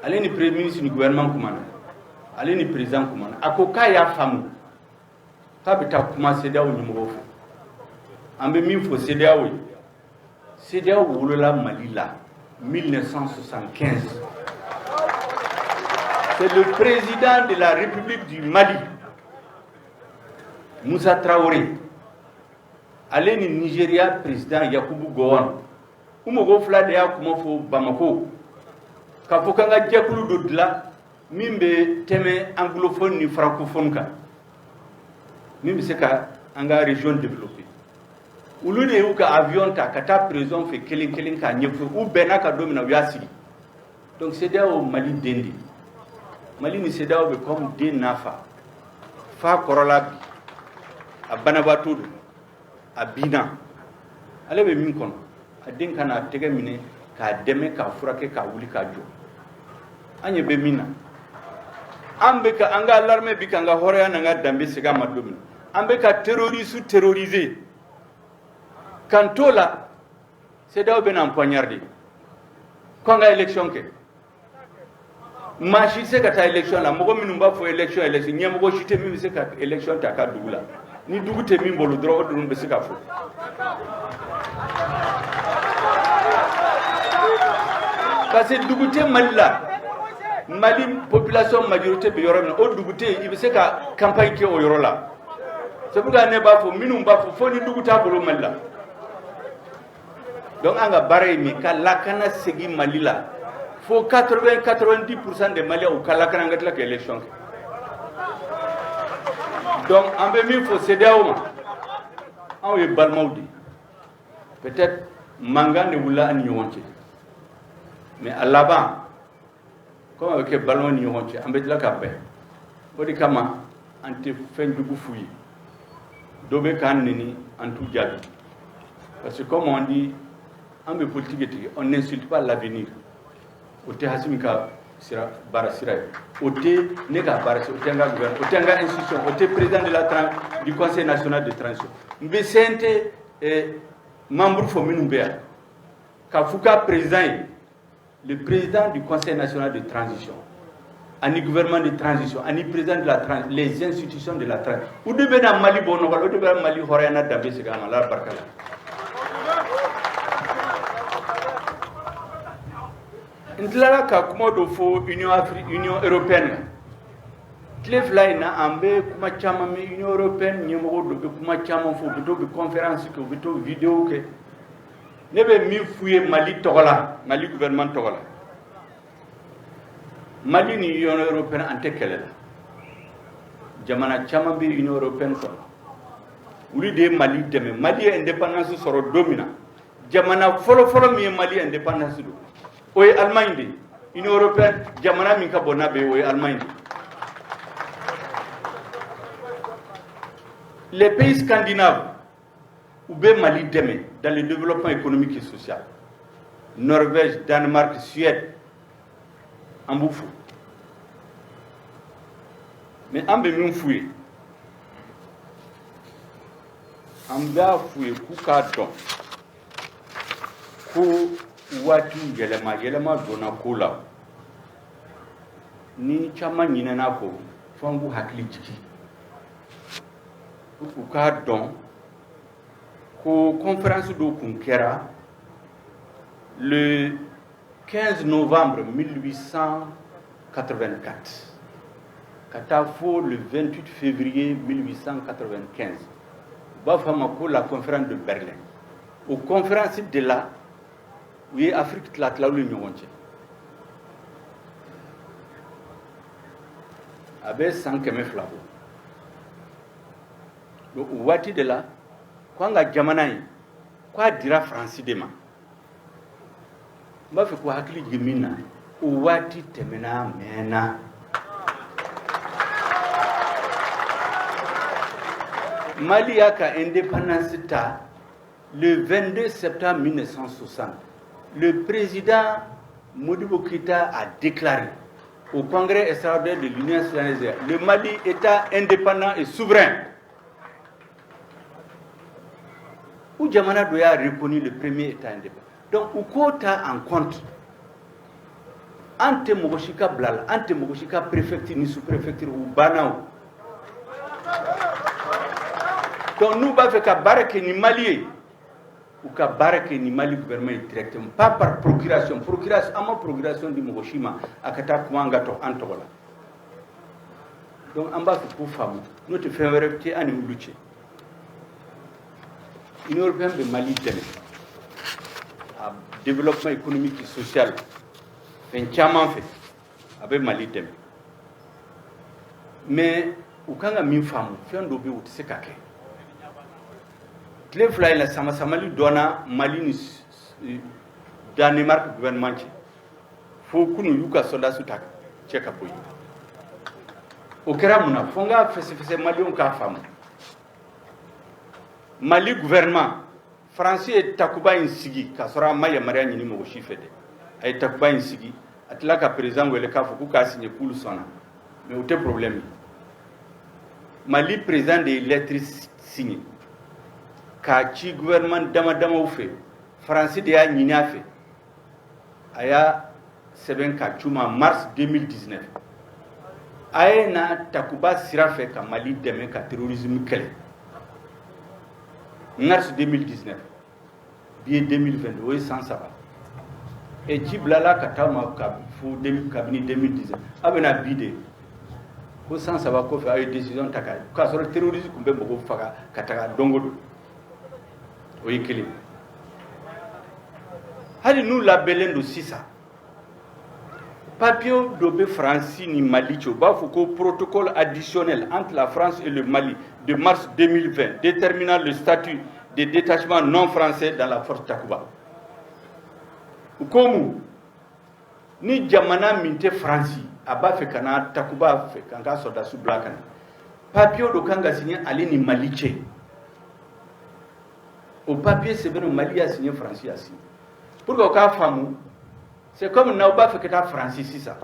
ale ni premier ministre ni gouvernement kumana, ale ni président kumana. A ko k'a y'a faamu, k'a bɛ taa kuma CEDEAO ɲɛmɔgɔw fɛ. An bɛ min fɔ CEDEAO ye, CEDEAO wolola Mali la 1975. C'est le président de la République du Mali, Moussa Traoré, ale ni Nigeria président Yakubu Gowon, u mɔgɔw fila de y'a kuma fɔ Bamako, k'a fɔ k'an ka jɛkulu dɔ dilan min bɛ tɛmɛ anglophone ni francophone kan, min bɛ se ka an ka région développer. Olu de y'u ka avion ta ka taa président fɛ kelen kelen k'a ɲɛfɔ. U bɛnna ka don min na, u y'a sigi. Donc CEDEAO, Mali den de. Mali ni CEDEAO bɛ comme den n'a fa. Fa kɔrɔla bi, a banabaatɔ don, a binna, ale bɛ min kɔnɔ, a den ka n'a tɛgɛ minɛ k'a dɛmɛ k'a furakɛ k'a wuli k'a jɔ. An ɲɛ bɛ min na, an bɛ ka an ka l'armée bi k'an ka hɔrɔnya n'an ka danbe segin a ma don min na, an bɛ ka terroriste terroriser kan t'o la, CEDEAO bɛ n'an poignarder ko an ka élection kɛ. Maa si tɛ se ka taa élection la. Mɔgɔ minnu b'a fɔ élection, élection, ɲɛmɔgɔ si tɛ min bɛ se ka élection ta a ka dugu la. Ni dugu tɛ min bolo dɔrɔn, o dɔrɔn bɛ se ka fɔ, parce que dugu tɛ Mali la. Mali population majorité bɛ yɔrɔ min na, o dugu tɛ yen i bɛ se ka campagne kɛ o yɔrɔ la. C'est pourquoi ne b'a fɔ, minnu b'a fɔ fo ni dugu t'a bolo Mali la. Donc an ka baara ye min, ka lakana segin Mali la fo 80 90% des Maliens u ka lakana, an ka tila ka élection kɛ. Donc an bɛ min fɔ CEDEAO ma, anw ye balimaw de ye. Peut-être mankan de wulila an ni ɲɔgɔn cɛ, mais a laban, comme a bɛ kɛ balimaw ni ɲɔgɔn cɛ, an bɛ tila ka bɛn. O de kama an tɛ fɛn jugu f'u ye. Dɔ bɛ k'an neni, an t'u jaabi, parce que comme on dit, an bɛ politique tigɛ, on n'insulte pas l'avenir. O tɛ Assimi ka sira baara sira ye, o tɛ ne ka baara sira, o tɛ n ka gouvernement, o tɛ n ka institution, o tɛ président de la du Conseil national de transition. N bɛ CNT membre fɔ minnu bɛ yan, k'a f'u ka président ye, le président du Conseil national de transition ani gouvernement de transition ani président de la transition, les institutions de la transition, u de bɛ na Mali bɔ nɔgɔ la, o de bɛ Mali hɔrɔnya n'a danbe segin a ma. Ala barika la. N tilala ka kuma dɔ fɔ Union européenne la. Tile 2 in na, an bɛ kuma caman mɛn. Union européenne ɲɛmɔgɔ dɔ bɛ kuma caman fɔ, u bɛ to bɛ conférence kɛ, u bɛ to vidéo kɛ. Ne bɛ min f'u ye Mali tɔgɔ la, Mali gouvernement tɔgɔ la, Mali ni Union européenne, an tɛ kɛlɛ la. Jamana caman bɛ Union européenne kɔnɔ, olu de ye Mali dɛmɛ. Mali ye indépendance sɔrɔ don min na, jamana fɔlɔ-fɔlɔ min ye Mali indépendance don, o ye Allemagne de ye. Union européenne jamana min ka bon n'a bɛɛ ye, o ye Allemagne de ye. Les pays scandinaves, U bɛ Mali dɛmɛ dans le développement économique et social. Norvège, Danemark, Suède, an b'u fo. Mais an bɛ min f'u ye, an b'a f'u ye k'u k'a dɔn ko waatiw yɛlɛma yɛlɛma donna ko la. Ni caman ɲinɛna kɔ, fo an k'u hakili jigin u k'a dɔn ko conférence dɔ kun kɛra le 15 novembre 1884 ka taa fo le 28 février 1895. U b'a fɔ a ma ko la conférence de Berlin. O conférence de la, u ye Afrique tila tila ni ɲɔgɔn cɛ. A bɛ san 200 bɔ. Donc o waati de la, ko an ka jamana in, k'a dira Faransi de ma. N b'a fɛ k'u hakili jigin min na, o waati tɛmɛna, mɛnna. Mali y'a ka indépendance ta le 22 septembre 1960. Le président Modibo Keïta a déclaré au congrès extraordinaire de l'Union soudanaise: le Mali, État indépendant et souverain. U jamana dɔ y'a reconnu le premier État indépendant. Donc u k'o ta en compte. An tɛ mɔgɔ si ka bila la, an tɛ mɔgɔ si ka préfecture ni sous-préfecture, u banna o. Donc n'u b'a fɛ ka baara kɛ ni Mali ye, u ka baara kɛ ni Mali gouvernement ye directement, pas par procuration. Procuration, an ma procuration di mɔgɔ si ma a ka taa kuma an ka tɔ an tɔgɔ la. Donc an b'a fɛ k'u faamu, n'o tɛ fɛn wɛrɛ tɛ an ni olu cɛ. Union européenne bɛ Mali dɛmɛ a développement économique et social, fɛn caman fɛ a bɛ Mali dɛmɛ. Mais u kan ka min faamu, fɛn dɔ bɛ yen, u tɛ se ka kɛ. Tile 2 in la, sama-samali dɔnna Mali ni Danemark gouvernement cɛ, fo kunun y'u ka soldats ta cɛ ka bɔ yen. O kɛra mun na? Fo n k'a fɛsɛfɛsɛ maliyɛnw k'a faamu. Mali gouvernement, Faransi ye Takuba in sigi k'a sɔrɔ a ma yamaruya ɲini mɔgɔ si fɛ dɛ. A ye Takuba in sigi, a tila ka président wele k'a fɔ k'u k'a signé, k'olu sɔnna. Mais o tɛ problème ye. Mali président de ye lettre signé k'a ci gouvernement dama damaw fɛ. Faransi de y'a ɲini a fɛ, a y'a sɛbɛn k'a c'u ma mars 2019: a ye na Takuba sira fɛ ka Mali dɛmɛ ka terrorisme kɛlɛ. Mars 2019, bi ye 2022, o ye san 3. E ci bilala ka taa ma ka fo kabini 2019, aw bɛna bi de ko san 3 kɔfɛ aw ye décision ta k'a sɔrɔ terrorisme tun bɛ mɔgɔw faga ka taga don o don. O ye kelen. Hali n'u labɛnlen don sisan, papier dɔ bɛ Faransi ni Mali cɛ, u b'a fɔ ko protocole additionnel entre la France et le Mali de mars 2020 déterminant le statut des détachements non français dans la force Takuba. U ko mun? Ni jamana min tɛ Faransi, a b'a fɛ ka na Takuba fɛ k'an ka sɔrɔdasiw bila ka na, papier dɔ kan ka signé ale ni Mali cɛ. O papier sɛbɛnnen, Mali y'a signé, Faransi y'a signé. Pour que o k'a faamu, c'est comme n'aw b'a fɛ ka taa Faransi sisan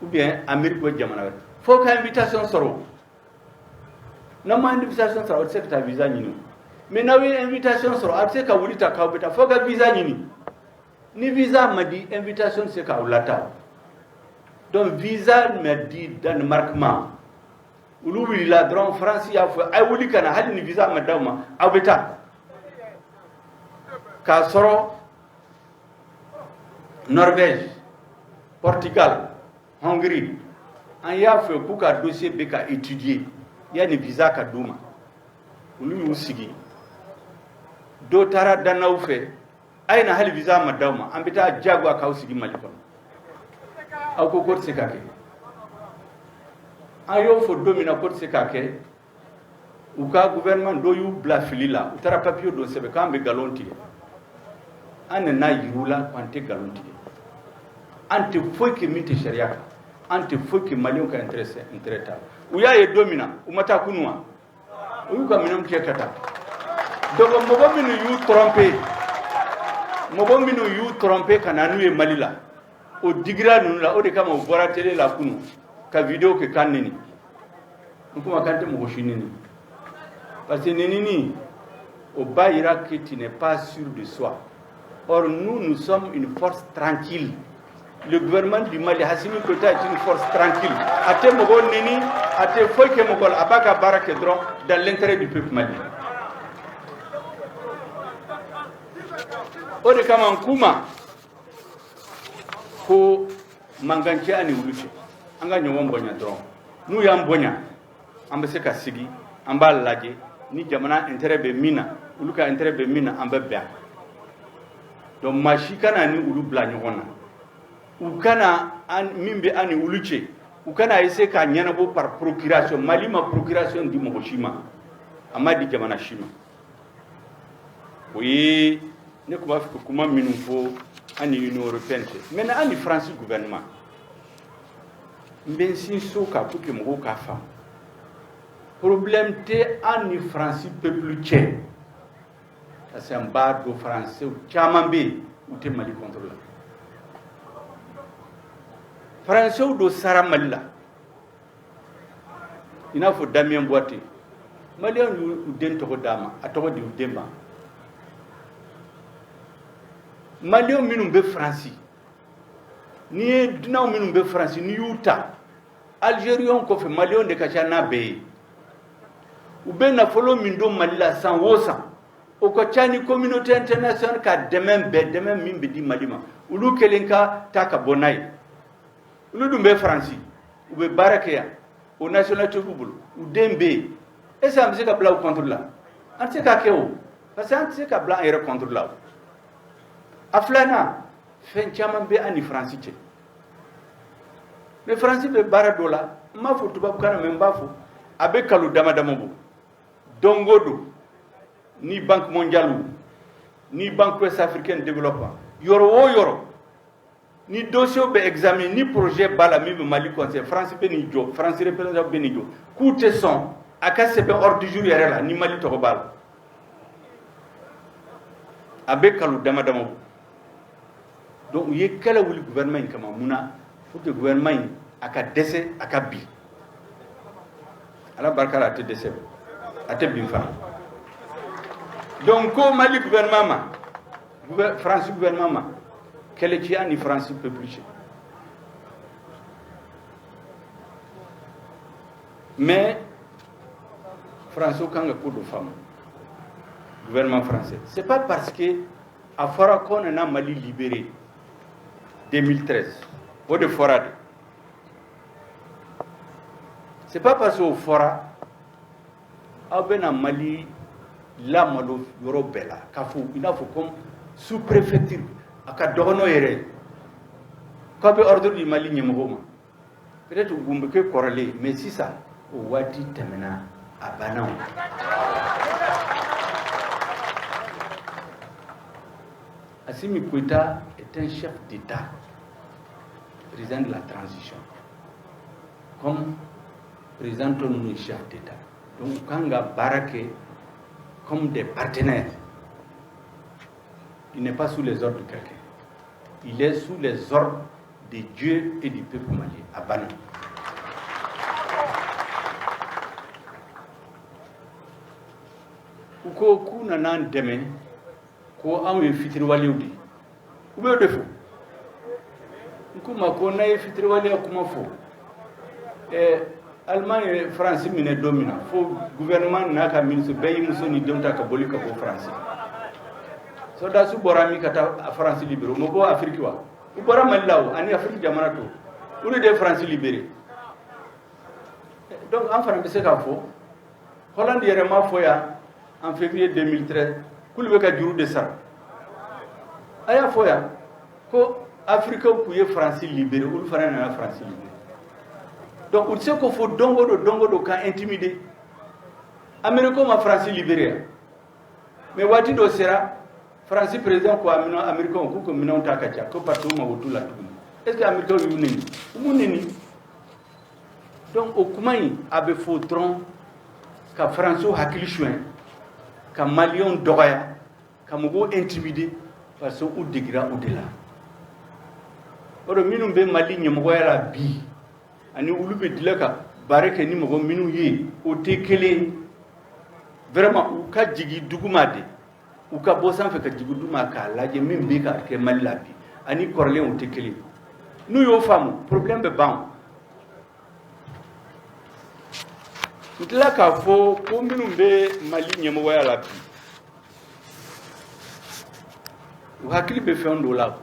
ou bien Amérique ou jamana wɛrɛ, fo ka invitation sɔrɔ. N'aw ma invitation sɔrɔ, aw tɛ se ka taa visa ɲini. Mais n'aw ye invitation sɔrɔ, aw tɛ se ka wuli ta k'aw bɛ taa, fo ka visa ɲini. Ni visa ma di, invitation tɛ se k'aw lataa. Donc visa ma di Danemark ma, olu wulila dɔrɔn, Faransi y'a fɔ a ye wuli ka na, hali ni visa ma d'aw ma, aw bɛ taa. K'a sɔrɔ Norvège, Portugal, Hongrie, an y'a fɔ k'u ka dossier bɛ ka étudier yanni visa ka d'u ma. Olu y'u sigi, dɔ taara dannaw fɛ, a ye na, hali visa ma d'aw ma, an bɛ taa diyagoya k'aw sigi Mali kɔnɔ. Aw ko k'o tɛ se ka kɛ. An y'o fɔ don min na k'o tɛ se ka kɛ, u ka gouvernement dɔ y'u bila fili la, u taara papier dɔ sɛbɛn k'an bɛ nkalon tigɛ. An nana yir'u la k'an tɛ nkalon tigɛ, an tɛ foyi kɛ min tɛ sariya kan, an tɛ foyi kɛ maliyɛnw ka intérêt t'a la. U y'a ye don min na, u ma taa kunun wa? U y'u ka minɛnw cɛ ka taa. Donc mɔgɔ minnu y'u tromper, mɔgɔ minnu y'u tromper ka na n'u ye Mali la, o digira ninnu la. O de kama u bɔra télé la kunun ka vidéo kɛ k'an neni. N kuma k'an tɛ mɔgɔ si neni, parce que nenini o b'a yira que tu n'es pas sûr de soi. Or nous, nous sommes une force tranquille. Le gouvernement du Mali, Assimi Goïta, est une force tranquille. A tɛ mɔgɔw neni, a tɛ foyi kɛ mɔgɔ la, a b'a ka baara kɛ dɔrɔn dans l'intérêt du peuple malien. O de kama n k'u ma ko mankan tɛ an ni olu cɛ, an ka ɲɔgɔn bonya dɔrɔn. N'u y'an bonya, an bɛ se ka sigi, an b'a lajɛ ni jamana intérêt bɛ min na, olu ka intérêt bɛ min na, an bɛ bɛn a kan. Donc maa si kana ni olu bila ɲɔgɔn na. U kana an min bɛ an ni olu cɛ, u kana essayer k'a ɲɛnabɔ par procuration. Mali ma procuration di mɔgɔ si ma, a ma di jamana si ma. O ye ne tun b'a fɛ ka kuma minnu fɔ an ni Union européenne cɛ. Maintenant, an ni France gouvernement, n bɛ n sinsin o kan pour que mɔgɔw k'a faamu. Problème tɛ an ni France peuple cɛ, parce que an b'a dɔn français caman bɛ yen, u tɛ Mali contre la. Français dɔ sara Mali la, i n'a fɔ Damien Boiteux. Maliyɛnw y'u den tɔgɔ d'a ma, a tɔgɔ di u den ma. Maliyɛnw minnu bɛ Faransi, n'i ye dunanw minnu bɛ Faransi, n'i y'u ta Algériens kɔfɛ, maliyɛnw de ka ca n'a bɛɛ ye. U bɛ nafolo min don Mali la san o san, o ka ca ni communauté internationale ka dɛmɛ bɛɛ, dɛmɛ min bɛ di Mali ma. Olu kelen ka taa ka bɔ n'a ye. Olu dun bɛ Faransi, u bɛ baara kɛ yan, o nationalité b'u bolo, u den bɛ yen. Est ce que an bɛ se ka bila u contre la? An tɛ se k'a kɛ o, parce que an tɛ se ka bila an yɛrɛ contre la o. A filanan, fɛn caman bɛ an ni Faransi cɛ. Mais Faransi bɛ baara dɔ la, n m'a fɔ tubabukan na, mais n b'a fɔ, a bɛ kalo dama dama bɔ. Don o don, ni Banque mondiale, ni Banque ouest africaine développement, yɔrɔ o yɔrɔ ni dossier bɛ examiner, ni projet b'a la min bɛ Mali conseil, France bɛ n'i jɔ, France représentant bɛ n'i jɔ k'u tɛ sɔn a ka sɛbɛn ordre du jour yɛrɛ la ni Mali tɔgɔ b'a la. A bɛ kalo dama dama bɔ. Donc u ye kɛlɛ wuli gouvernement in kama. Mun na? Pour que gouvernement in a ka dɛsɛ, a ka bin. Ala barika la, a tɛ dɛsɛ, a tɛ bin fana. Donc ko Mali gouvernement ma, France gouvernement ma, kɛlɛ ci an ni France peuple cɛ. Mais français kan ka ko dɔ faamu, gouvernement français, c'est pas parce que a fɔra qu'on nana Mali libéré 2013, o de fɔra de, c'est pas parce que o fɔra aw bɛna Mali lamalo yɔrɔ bɛɛ la k'a fɔ i n'a fɔ comme sous préfecture a ka dɔgɔ n'o yɛrɛ ye, k'aw bɛ ordre di Mali ɲɛmɔgɔw ma. Peut-être u bɛ kɛ kɔrɔlen, mais sisan o waati tɛmɛna, a banna o. Assimi Goïta est un chef d'État, président de la transition, comme président tɔ ninnu ye chef d'État. Donc u kan ka baara kɛ comme des partenaires. Il n'est pas sous les ordres de quelqu'un. Il est sous les ordres de Dieu et du peuple malien. A banna. U ko k'u nana an dɛmɛ, ko anw ye fitiriwalew de ye. U b'o de fɔ. N k'u ma ko n'a ye fitiriwaleya kuma fɔ, Allemagne ye Faransi minɛ don min na, fo gouvernement n'a ka ministre bɛɛ y'i muso ni denw ta ka boli ka bɔ Faransi. Soldats bɔra min ka taa Faransi libéré, u ma bɔ Afiriki wa? U bɔra Mali la o, ani Afiriki jamana to, olu de ye Faransi libéré. Donc an fana bɛ se k'a fɔ, Hollande yɛrɛ m'a fɔ yan en février 2013 k'olu bɛ ka juru de sara. A y'a fɔ yan ko Africains k'u ye Faransi libéré, olu fana nana Faransi libéré. Donc u tɛ se k'o fɔ don o don, don o don k'an intimider. Américains ma Faransi libéré yan, mais waati dɔ sera, Faransi président ko Américains k'u ka minɛnw ta ka ca, ko parce que u mago t'u la tuguni. Est ce que Américains y'u neni? U m'u neni. Donc o kuma in a bɛ fɔ dɔrɔn ka Faransiw hakili suɲɛ. Ka Maliyɛnw dɔgɔya, ka mɔgɔw intimider, parce que u degira o de la. O de minnu bɛ Mali ɲɛmɔgɔya la bi, ani olu bɛ dilan ka baara kɛ ni mɔgɔ minnu ye, o tɛ kelen ye. Vraiment, u ka jigin duguma de, u ka bɔ sanfɛ ka jigin duguma k'a lajɛ min bɛ ka kɛ Mali la bi ani kɔrɔlen, o tɛ kelen. N'u y'o faamu, problème bɛ ban. N tila k'a fɔ ko minnu bɛ Mali ɲɛmɔgɔya la bi, u hakili bɛ fɛn dɔ la.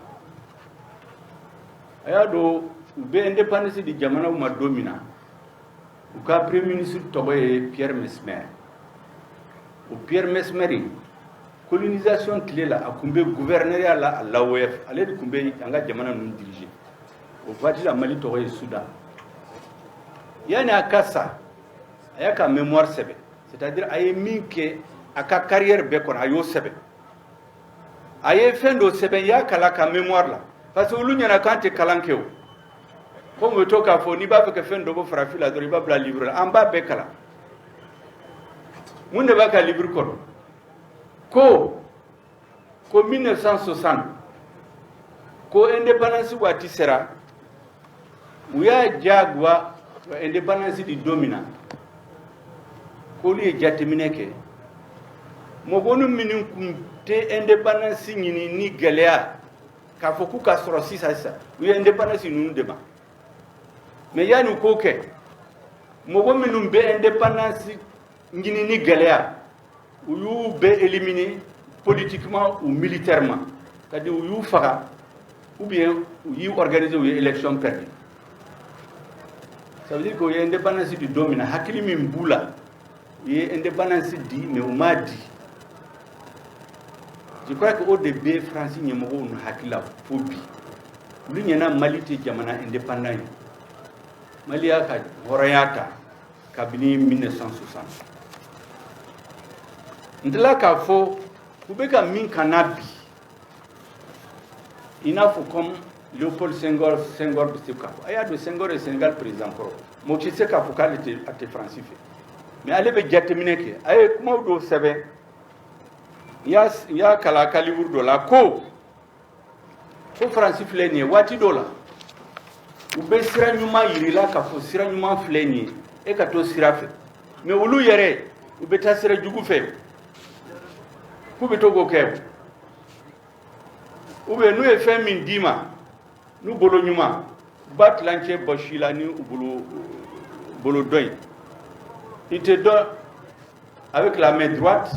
A y'a dɔn, u bɛ indépendance di jamanaw ma don min na, u ka premier ministre tɔgɔ ye Pierre Messmer. O Pierre Messmer in, colonisation tile la, a tun bɛ gouverneurya la à l'AOF. Ale de tun bɛ an ka jamana ninnu diriger o waati la. Mali tɔgɔ ye Soudan. Yanni a ka sa, a y'a ka mémoire sɛbɛn, c'est-à-dire a ye min kɛ a ka carrière bɛɛ kɔnɔ, a y'o sɛbɛn. A ye fɛn dɔ sɛbɛn, i y'a kalan ka mémoire la, parce que olu ɲɛna k'an tɛ kalan kɛ. O komi u bɛ to k'a fɔ, n'i b'a fɛ ka fɛn dɔ bɔ farafin la dɔrɔn, i b'a bila livre la. An b'a bɛɛ kalan. Mun de b'a ka livre kɔnɔ? Ko 1960, ko indépendance waati sera, u y'a diyagoya ka indépendance di don min na, k'olu ye jateminɛ kɛ, mɔgɔ minnu tun tɛ indépendance ɲini ni gɛlɛya k'a fɔ k'u ka sɔrɔ sisan sisan, u ye indépendance ninnu de ma. Mais yanni u k'o kɛ, mɔgɔ minnu bɛ indépendance ɲini ni gɛlɛya, u y'u bɛɛ éliminer politiquement ou militairement, c'est-à-dire u y'u faga ou bien u y'u organiser, u ye élection perdue. Ça veut dire que u ye indépendance di don min na, hakili min b'u la, u ye indépendance di, mais u m'a di. Je crois que o de bɛ Faransi ɲɛmɔgɔw nu hakili la fo bi. Olu ɲɛna Mali tɛ jamana indépendant ye. Mali y'a ka hɔrɔnya ta kabini 1960. N tila k'a fɔ u bɛ ka min kana bi, i n'a fɔ comme Léopold Senghor. Senghor bɛ se k'a fɔ, a y'a dɔn, Senghor ye Sénégal président kɔrɔ, mɔgɔ si tɛ se k'a fɔ k'ale tɛ, a tɛ Faransi fɛ, mais ale bɛ jateminɛ kɛ. A ye kumaw dɔw sɛbɛn, n y'a kalan a ka livre dɔ la, ko Faransi filɛ nin ye, waati dɔ la u bɛ sira ɲuman yir'i la k'a fɔ sira ɲuman filɛ nin ye, e ka to sira fɛ, mais olu yɛrɛ, u bɛ taa sira jugu fɛ, k'u bɛ to k'o kɛ. Ou bien n'u ye fɛn min d'i ma n'u bolo ɲuman, u b'a tilancɛ bɔsi la ni u bolo dɔ ye. Il te donne avec la main droite,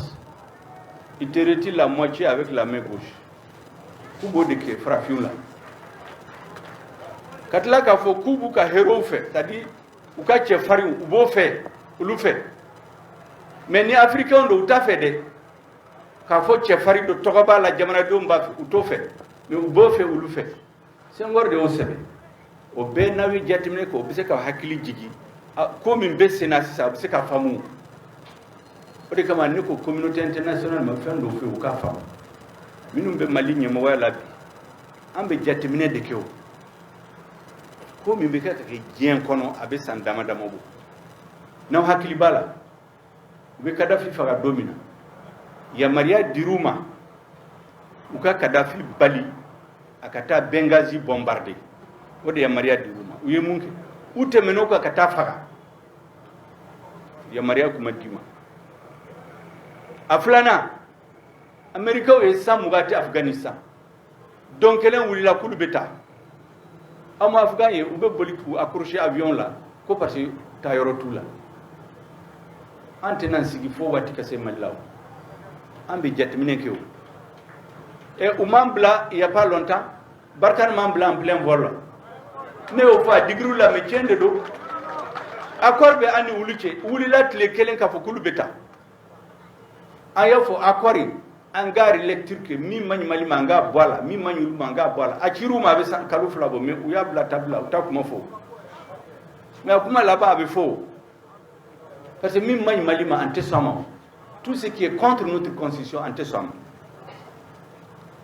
il te retire la moitié avec la main gauche. K'u b'o de kɛ farafinw la, ka tila k'a fɔ k'u b'u ka héros fɛ, c'est à dire u ka cɛfarinw, u b'o fɛ olu fɛ, mais ni Africain don, u t'a fɛ dɛ. K'a fɔ cɛfarin don, tɔgɔ b'a la, jamanadenw b'a fɛ, u t'o fɛ, mais u b'o fɛ olu fɛ. Senghor de y'o sɛbɛn. O bɛɛ n'aw ye jateminɛ kɛ, o bɛ se ka hakili jigin ko min bɛ sen na sisan, a bɛ se ka faamu. O de kama ne ko communauté internationale ma, fɛn dɔ fɛ yen, u k'a faamu. Minnu bɛ Mali ɲɛmɔgɔya la bi, an bɛ jateminɛ de kɛ. O ko min bɛ kɛ ka kɛ diɲɛ kɔnɔ, a bɛ san dama dama bɔ, n'aw hakili b'a la, u bɛ Kadafi faga don min na, yamaruya dir'u ma u ka Kadafi bali a ka taa Benghazi bombarder. O de yamaruya dir'u ma. U ye mun kɛ? U tɛmɛn'o kan ka taa faga. Yamaruya kuma d'i ma. A filanan, Amɛrikaw ye san 20 tɛ Afganistan. Don kelen wulila k'olu bɛ taa. Aw ma Afgan ye, u bɛ boli k'u accrocher avion la, ko parce que taa yɔrɔ t'u la. An tɛna sigi fo waati ka se Mali la. O an bɛ jateminɛ kɛ. O ɛ, u m'an bila il y a pas longtemps, Barkhane m'an bila en plein vol la. Ne y'o fɔ a digir'u la, mais tiɲɛ de don. Accord bɛ an ni olu cɛ, u wulila tile kelen k'a fɔ k'olu bɛ taa. An y'a fɔ accord in, an ka relecture kɛ, min man ɲi Mali ma, an k'a bɔ a la, min man ɲi olu ma, an k'a bɔ a la. A cir'u ma, a bɛ san kalo 2 bɔ, mais u y'a bila table la, u t'a kuma fɔ. Mais a kuma laban, a bɛ fɔ, parce que min man ɲi Mali ma, an tɛ sɔn a ma. Tout ce qui est contre notre constitution, an tɛ sɔn a ma.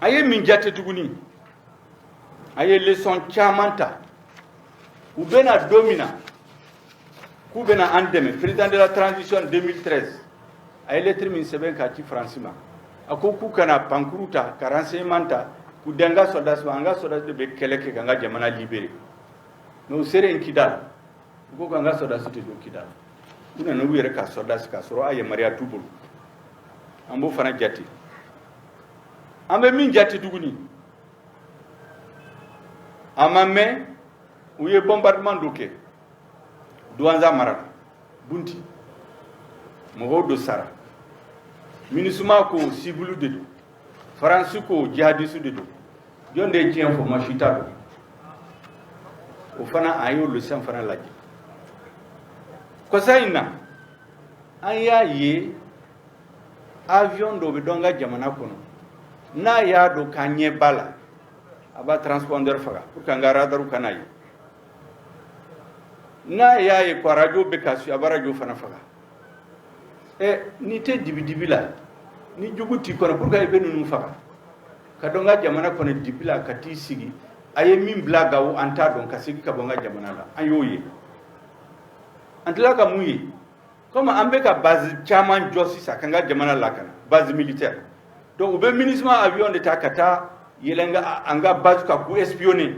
A ye min jate tuguni, a ye leçon caman ta. U bɛna don min na k'u bɛna an dɛmɛ, président de la transition 2013. A ye lettre min sɛbɛn k'a ci Faransi ma, a ko k'u kana pankuru ta ka renseignement ta k'u di an ka sɔrɔdasi ma. An ka sɔrɔdasi de bɛ kɛlɛ kɛ k'an ka jamana libérer. Mais u seren Kidal, u ko k'an ka sɔrɔdasi tɛ don Kidal. U nana u yɛrɛ ka sɔrɔdasi k'a sɔrɔ a yamaruya t'u bolo. An b'o fana jate. An bɛ min jate tuguni, a ma mɛn, u ye bombardement dɔ kɛ Douentza mara la, Bounti, mɔgɔw dɔ sara. MINUSMA ko civil de don, Faransi ko jihadiste de don. Jɔn de ye tiɲɛ fɔ? Ma si t'a dɔn. O fana, an y'o leçon fana lajɛ. Kɔsa in na, an y'a ye avion dɔ bɛ dɔn ka jamana kɔnɔ, n'a y'a dɔn k'an ɲɛ b'a la, a b'a transpondeur faga pour que an ka radar kana ye. N'a y'a ye ko radio bɛ ka su, a b'a radio fana faga. Ɛ, n'i tɛ dibidibi la, ni jugu t'i kɔnɔ, pour que i bɛ ninnu faga ka dɔn ka jamana kɔnɔ dibi la ka t'i sigi, a ye min bila Gawo, an t'a dɔn, ka segin ka bɔ n ka jamana la. An y'o ye. An tila ka mun ye? Comme an bɛ ka base caman jɔ sisan k'an ka jamana lakana, base militaire, donc u bɛ MINUSMA avion de ta ka taa yɛlɛn an ka base kan k'u espionner.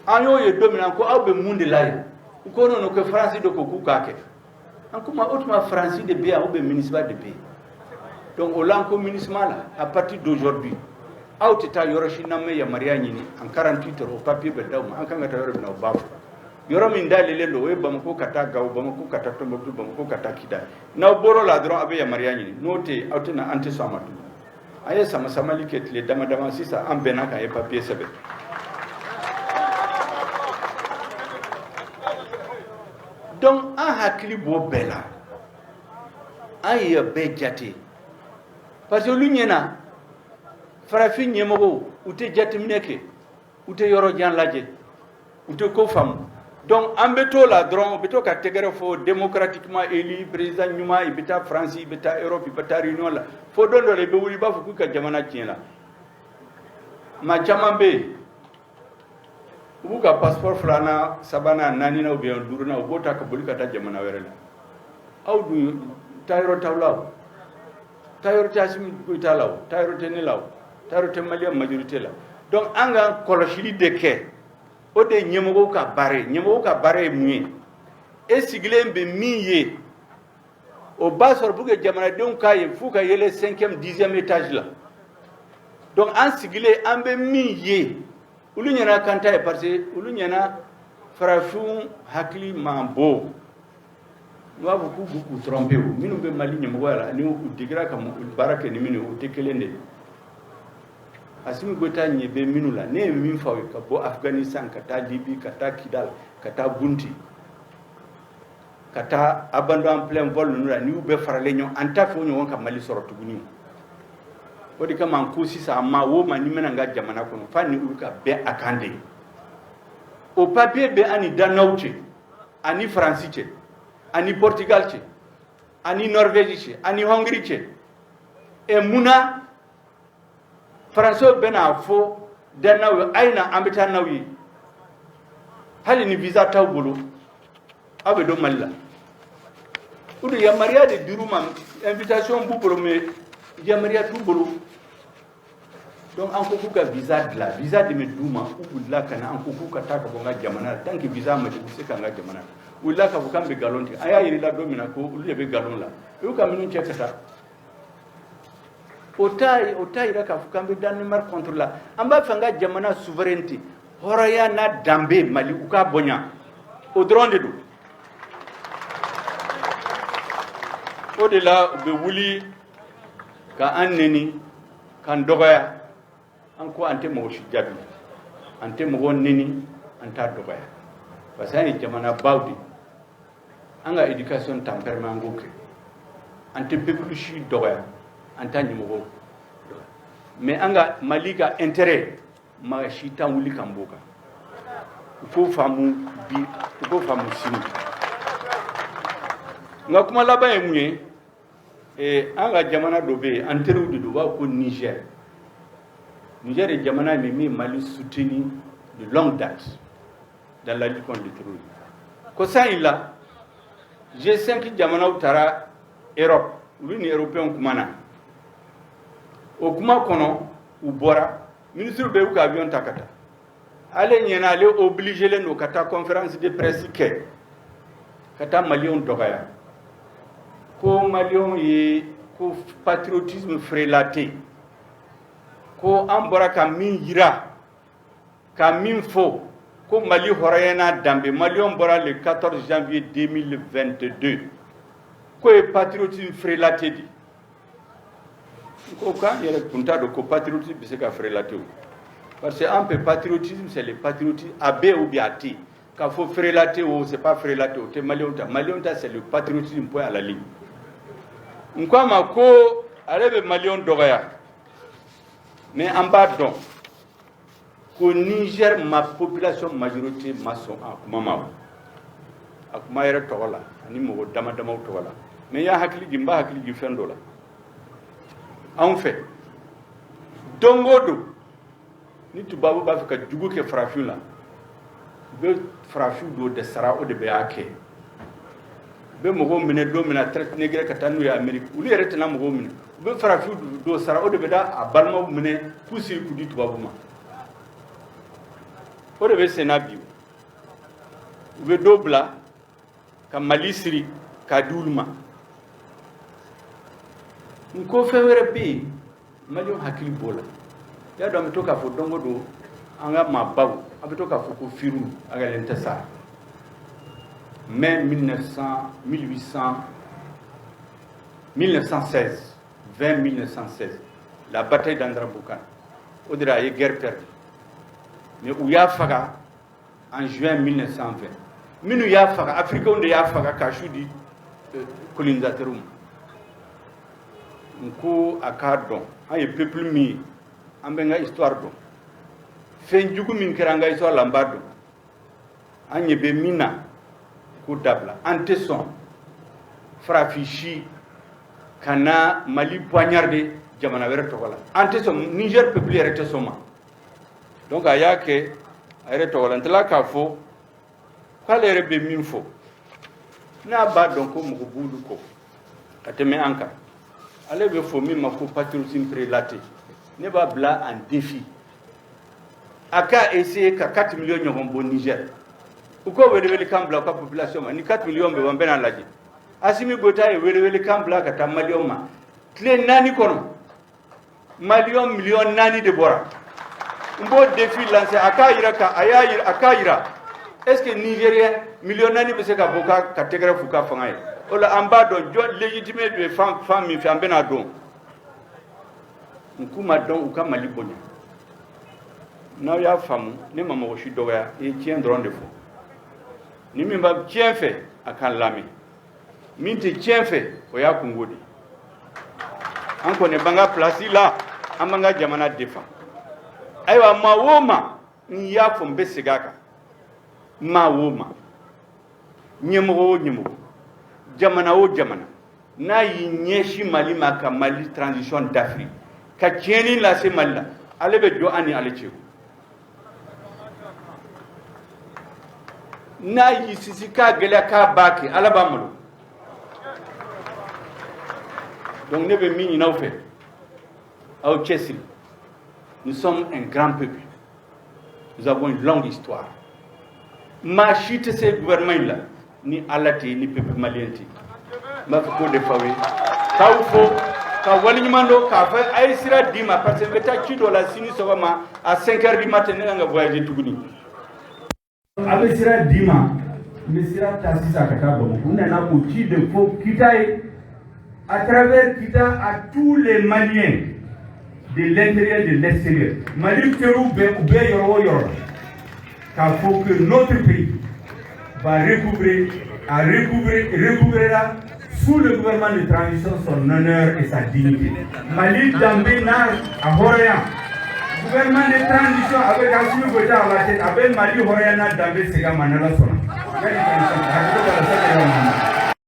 An y'o ye don min na, ko aw bɛ mun de la yen? U ko non, ko Faransi de ko k'u k'a kɛ. An ko ma o tuma Faransi de bɛ yan ou bien MINUSMA de bɛ yen? Donc o la, an ko MINUSMA la, à partir d'aujourd'hui, aw tɛ taa yɔrɔ si n'an ma yamaruya ɲini. En 48 heures, o papier bɛ d'aw ma. An kan ka taa yɔrɔ min na, o b'a fɔ. Yɔrɔ min dayɛlɛlen don, o ye Bamako ka taa Gawo, Bamako ka taa Tombouctou, Bamako ka taa Kidal. N'aw bɔr'o la dɔrɔn, aw bɛ yamaruya ɲini. N'o tɛ yen, aw tɛna, an tɛ sɔn a ma tuguni. An ye sama samali kɛ tile dama dama. Sisan an bɛnna k'an ye papier sɛbɛn. Donc an hakili b'o bɛɛ la, an ye bɛɛ jate, parce que olu ɲɛna, farafin ɲɛmɔgɔw, u tɛ jateminɛ kɛ, u tɛ yɔrɔ jan lajɛ, u tɛ ko faamu. Donc an bɛ t'o la dɔrɔn, u bɛ to ka tɛgɛrɛ fɔ: démocratiquement élu, président ɲuman. I bɛ taa Faransi, i bɛ taa Europe, i bɛ taa réunion la, fo don dɔ la, i bɛ wuli, i b'a fɔ k'u ka jamana tiɲɛ la. Maa caman bɛ yen, u b'u ka passeport filanan, sabanan, naaninan ou bien duurunan, u b'o ta ka boli ka taa jamana wɛrɛ la. Aw dun, taayɔrɔ t'aw la, o taayɔrɔ tɛ Assimi Goïta la, o taayɔrɔ tɛ ne la, o taayɔrɔ tɛ Malien majorité la. Donc an ka kɔlɔsili de kɛ, o de ye ɲɛmɔgɔw ka baara ye. Ɲɛmɔgɔw ka baara ye mun ye? E sigilen bɛ min ye, o b'a sɔrɔ pour que jamanadenw k'a ye, f'u ka yɛlɛ cinquième, 10e étage la. Donc an sigilen, an bɛ min ye, olu ɲɛna kan ta ye, parce que olu ɲɛna farafinw hakili man bon. N b'a fɔ k'u b'u k'u tromper. O minnu bɛ Mali ɲɛmɔgɔya la, ni u digira ka baara kɛ ni minnu ye, o tɛ kelen de ye. Assimi Goïta ɲɛ bɛ minnu la, ne ye min fɔ aw ye, ka bɔ Afghanistan ka taa Libye, ka taa Kidal, ka taa Bounti, ka taa abandon en plein vol ninnu la, n'i y'u bɛɛ faralen ɲɔgɔn, an t'a fɛ o ɲɔgɔn ka Mali sɔrɔ tuguni. O de kama an ko sisan, maa o maa n'i bɛna n ka jamana kɔnɔ, f'a ni olu ka bɛn a kan de. O papier bɛ an ni Danaw cɛ, ani Faransi cɛ, ani Portugal cɛ, ani Norvège cɛ, ani Hongrie cɛ. Ɛ, munna Faransɛw bɛna fɔ Danaw ye: a ye na, an bɛ taa n'aw ye, hali ni visa t'aw bolo, aw bɛ don Mali la? O de yamaruya de dir'u ma. Invitation b'u bolo, mais yamaruya t'u bolo. Donc an ko k'u ka visa dilan. Visa de bɛ d'u ma, u wulila ka na. An ko k'u ka taa ka bɔ n ka jamana la. Tant que visa ma di, u bɛ se k'an ka jamana la. U wulila k'a fɔ k'an bɛ nkalon tigɛ. An y'a yir'i la don min na ko olu de bɛ nkalon la, u y'u ka minnu cɛ ka taa. O t'a yira k'a fɔ k'an bɛ Danemark contre la. An b'a fɛ an ka jamana souveraineté, hɔrɔnya n'a danbe Mali, u k'a bonya, o dɔrɔn de don. O de la u bɛ wuli ka an neni, k'an dɔgɔya. An ko an tɛ mɔgɔ si jaabi, an tɛ mɔgɔ neni, an t'a dɔgɔya, parce que an ye jamanabaw de ye. An ka éducation t'an permet an k'o kɛ. An tɛ peuple si dɔgɔya, an t'a ɲɛmɔgɔw dɔgɔya, mais an ka Mali ka intérêt, maa si t'an wuli k'an b'o kan. U k'o faamu bi, u k'o faamu sini. N ka kuma laban ye mun ye? An ka jamana dɔ bɛ yen, an teriw de don, u b'a fɔ ko Niger. Niger ye jamana min ye Mali soutenu de longue date dans la lutte contre le terrorisme. Ko san in la, G5 jamanaw taara Europe, olu ni Européens kumana. O kuma kɔnɔ, u bɔra, ministre bɛɛ y'u ka avion ta ka taa. Ale ɲɛna, ale obligé len don ka taa conférence de presse kɛ ka taa Maliyɛnw dɔgɔya, ko Maliyɛnw ye ko patriotisme frelaté, ko an bɔra ka min yira, ka min fɔ, ko Mali hɔrɔnya n'a danbe, Maliyɛnw bɔra le 14 janvier 2022, k'o ye patriotisme frelaté de. Ko k'an yɛrɛ tun t'a dɔn ko patriotisme bɛ se ka frelaté o, parce que an fɛ, patriotisme, c'est le patriotisme, a bɛ ou bien a tɛ. K'a fɔ frelaté o, c'est pas frelaté, o tɛ Maliyɛnw ta. Maliyɛnw ta, c'est le patriotisme, point à la ligne. N ko a ma ko ale bɛ Maliyɛnw dɔgɔya, mais an b'a dɔn ko Niger ma population majorité ma sɔn a kuma ma, o a kuma yɛrɛ tɔgɔ la ani mɔgɔ dama damaw tɔgɔ la. Mais n y'a hakili jigin, n b'a hakili jigin fɛn dɔ la. Anw fɛ, don o don ni tubabu b'a fɛ ka jugu kɛ farafin la, u bɛ farafin dɔw de sara, o de bɛ y'a kɛ. U bɛ mɔgɔw minɛ don min na, traite négrière, ka taa n'u ye Amérique, olu yɛrɛ tɛna mɔgɔw minɛ, u bɛ farafin dɔw sara, o de bɛ da a balimaw minɛ k'u siri k'u di tubabu ma. O de bɛ sen na bi. U bɛ dɔw bila ka Mali siri k'a di olu ma. N ko fɛn wɛrɛ bɛ yen, Maliyɛnw hakili b'o la. I y'a dɔn, an bɛ to k'a fɔ don o don, an ka maabaw, an bɛ to k'a fɔ ko firu a gɛlɛn tɛ sa. Mai 1900, 1800, 1916, 20 1916, la bataille d'Andéramboukane, o de la a ye guerre perdue. Mais u y'a faga en juin 1920. Minnu y'a faga, Africains de y'a faga k'a su di colonisateurs ma. N ko a k'a dɔn, an ye peuple min ye, an bɛ n ka histoire dɔn. Fɛn jugu min kɛra an ka histoire la, an b'a dɔn. An ɲɛ bɛ min na, k'o dabila. An tɛ sɔn farafin si ka na Mali poignarder jamana wɛrɛ tɔgɔ la. An tɛ sɔn, Niger peuple yɛrɛ tɛ sɔn ma. Donc a y'a kɛ a yɛrɛ tɔgɔ la. N tilala k'a fɔ k'ale yɛrɛ bɛ min fɔ, n'a b'a dɔn ko mɔgɔ b'olu kɔ ka tɛmɛ an kan, ale bɛ fɔ min ma ko patriotisme prélaté, ne b'a bila en défi, a ka essayer ka 4 millions ɲɔgɔn bɔ Niger. U ko welewelekan bila u ka population ma, ni 4 millions bɛ bɔ, n bɛna lajɛ. Assimi Goïta ye welewelekan bila ka taa Maliyɛnw ma, tile 4 kɔnɔ, Maliyɛn miliyɔn 4 de bɔra. N b'o défi lancer, a k'a yira ka a y'a yira, a k'a yira, est ce que Nigérien miliyɔn 4 bɛ se ka bɔ ka tɛgɛrɛ f'u ka fanga ye? O la, an b'a dɔn jɔn légitime bɛ fan fan min fɛ, an bɛna dɔn. N k'u ma dɔn, u ka Mali bonya. N'aw y'a faamu, ne ma mɔgɔ si dɔgɔya, i ye tiɲɛ dɔrɔn de fɔ. Ni min b'a tiɲɛ fɛ, a k'an lamɛn. Min tɛ tiɲɛ fɛ, o y'a kungo de. An kɔni b'an ka place la, an b'an ka jamana défend. Ayiwa, maa o maa, n y'a fɔ, n bɛ segin a kan, maa o maa, ɲɛmɔgɔ o ɲɛmɔgɔ, jamana o jamana, n'a y'i ɲɛsin Mali ma ka Mali transition dafiri, ka tiɲɛni lase Mali la, ale bɛ jɔ an ni ale cɛ. N'a y'i sisi k'a gɛlɛya k'a b'a kɛ, Ala b'a malo. Donc ne bɛ min ɲini aw fɛ, aw cɛsiri. Nous sommes un grand peuple, nous avons une longue histoire. Maa si tɛ se gouvernement in la ni Ala tɛ, ni peuple malien tɛ. N b'a fɛ k'o de fɔ aw ye, k'aw fo ka waleɲuman dɔn, k'a fɔ a ye sira d'i ma, parce que n bɛ taa ci dɔ la sini sɔgɔma à 5 heures du matin, ne kan ka voyager tuguni. A bɛ sira d'i ma, n bɛ sira ta sisan ka taa Bamakɔ. N nana k'o ci de fɔ Kita ye, à travers Kita à tous les Maliens de l'intérieur, de l'extérieur, Mali teriw bɛɛ, u bɛɛ, yɔrɔ o yɔrɔ la, k'a fɔ que notre pays va recouvrer, a recouvrer, recouvrera sous le gouvernement de transition son honneur et sa dignité. Mali danbe n'a a hɔrɔnya, gouvernement de transition avec Assimi Goïta à la tête, a bɛ Mali hɔrɔnya n'a danbe segin a ma, n'Ala sɔnna. Yanni transition, hakili b'a la, sani yɛrɛ ma.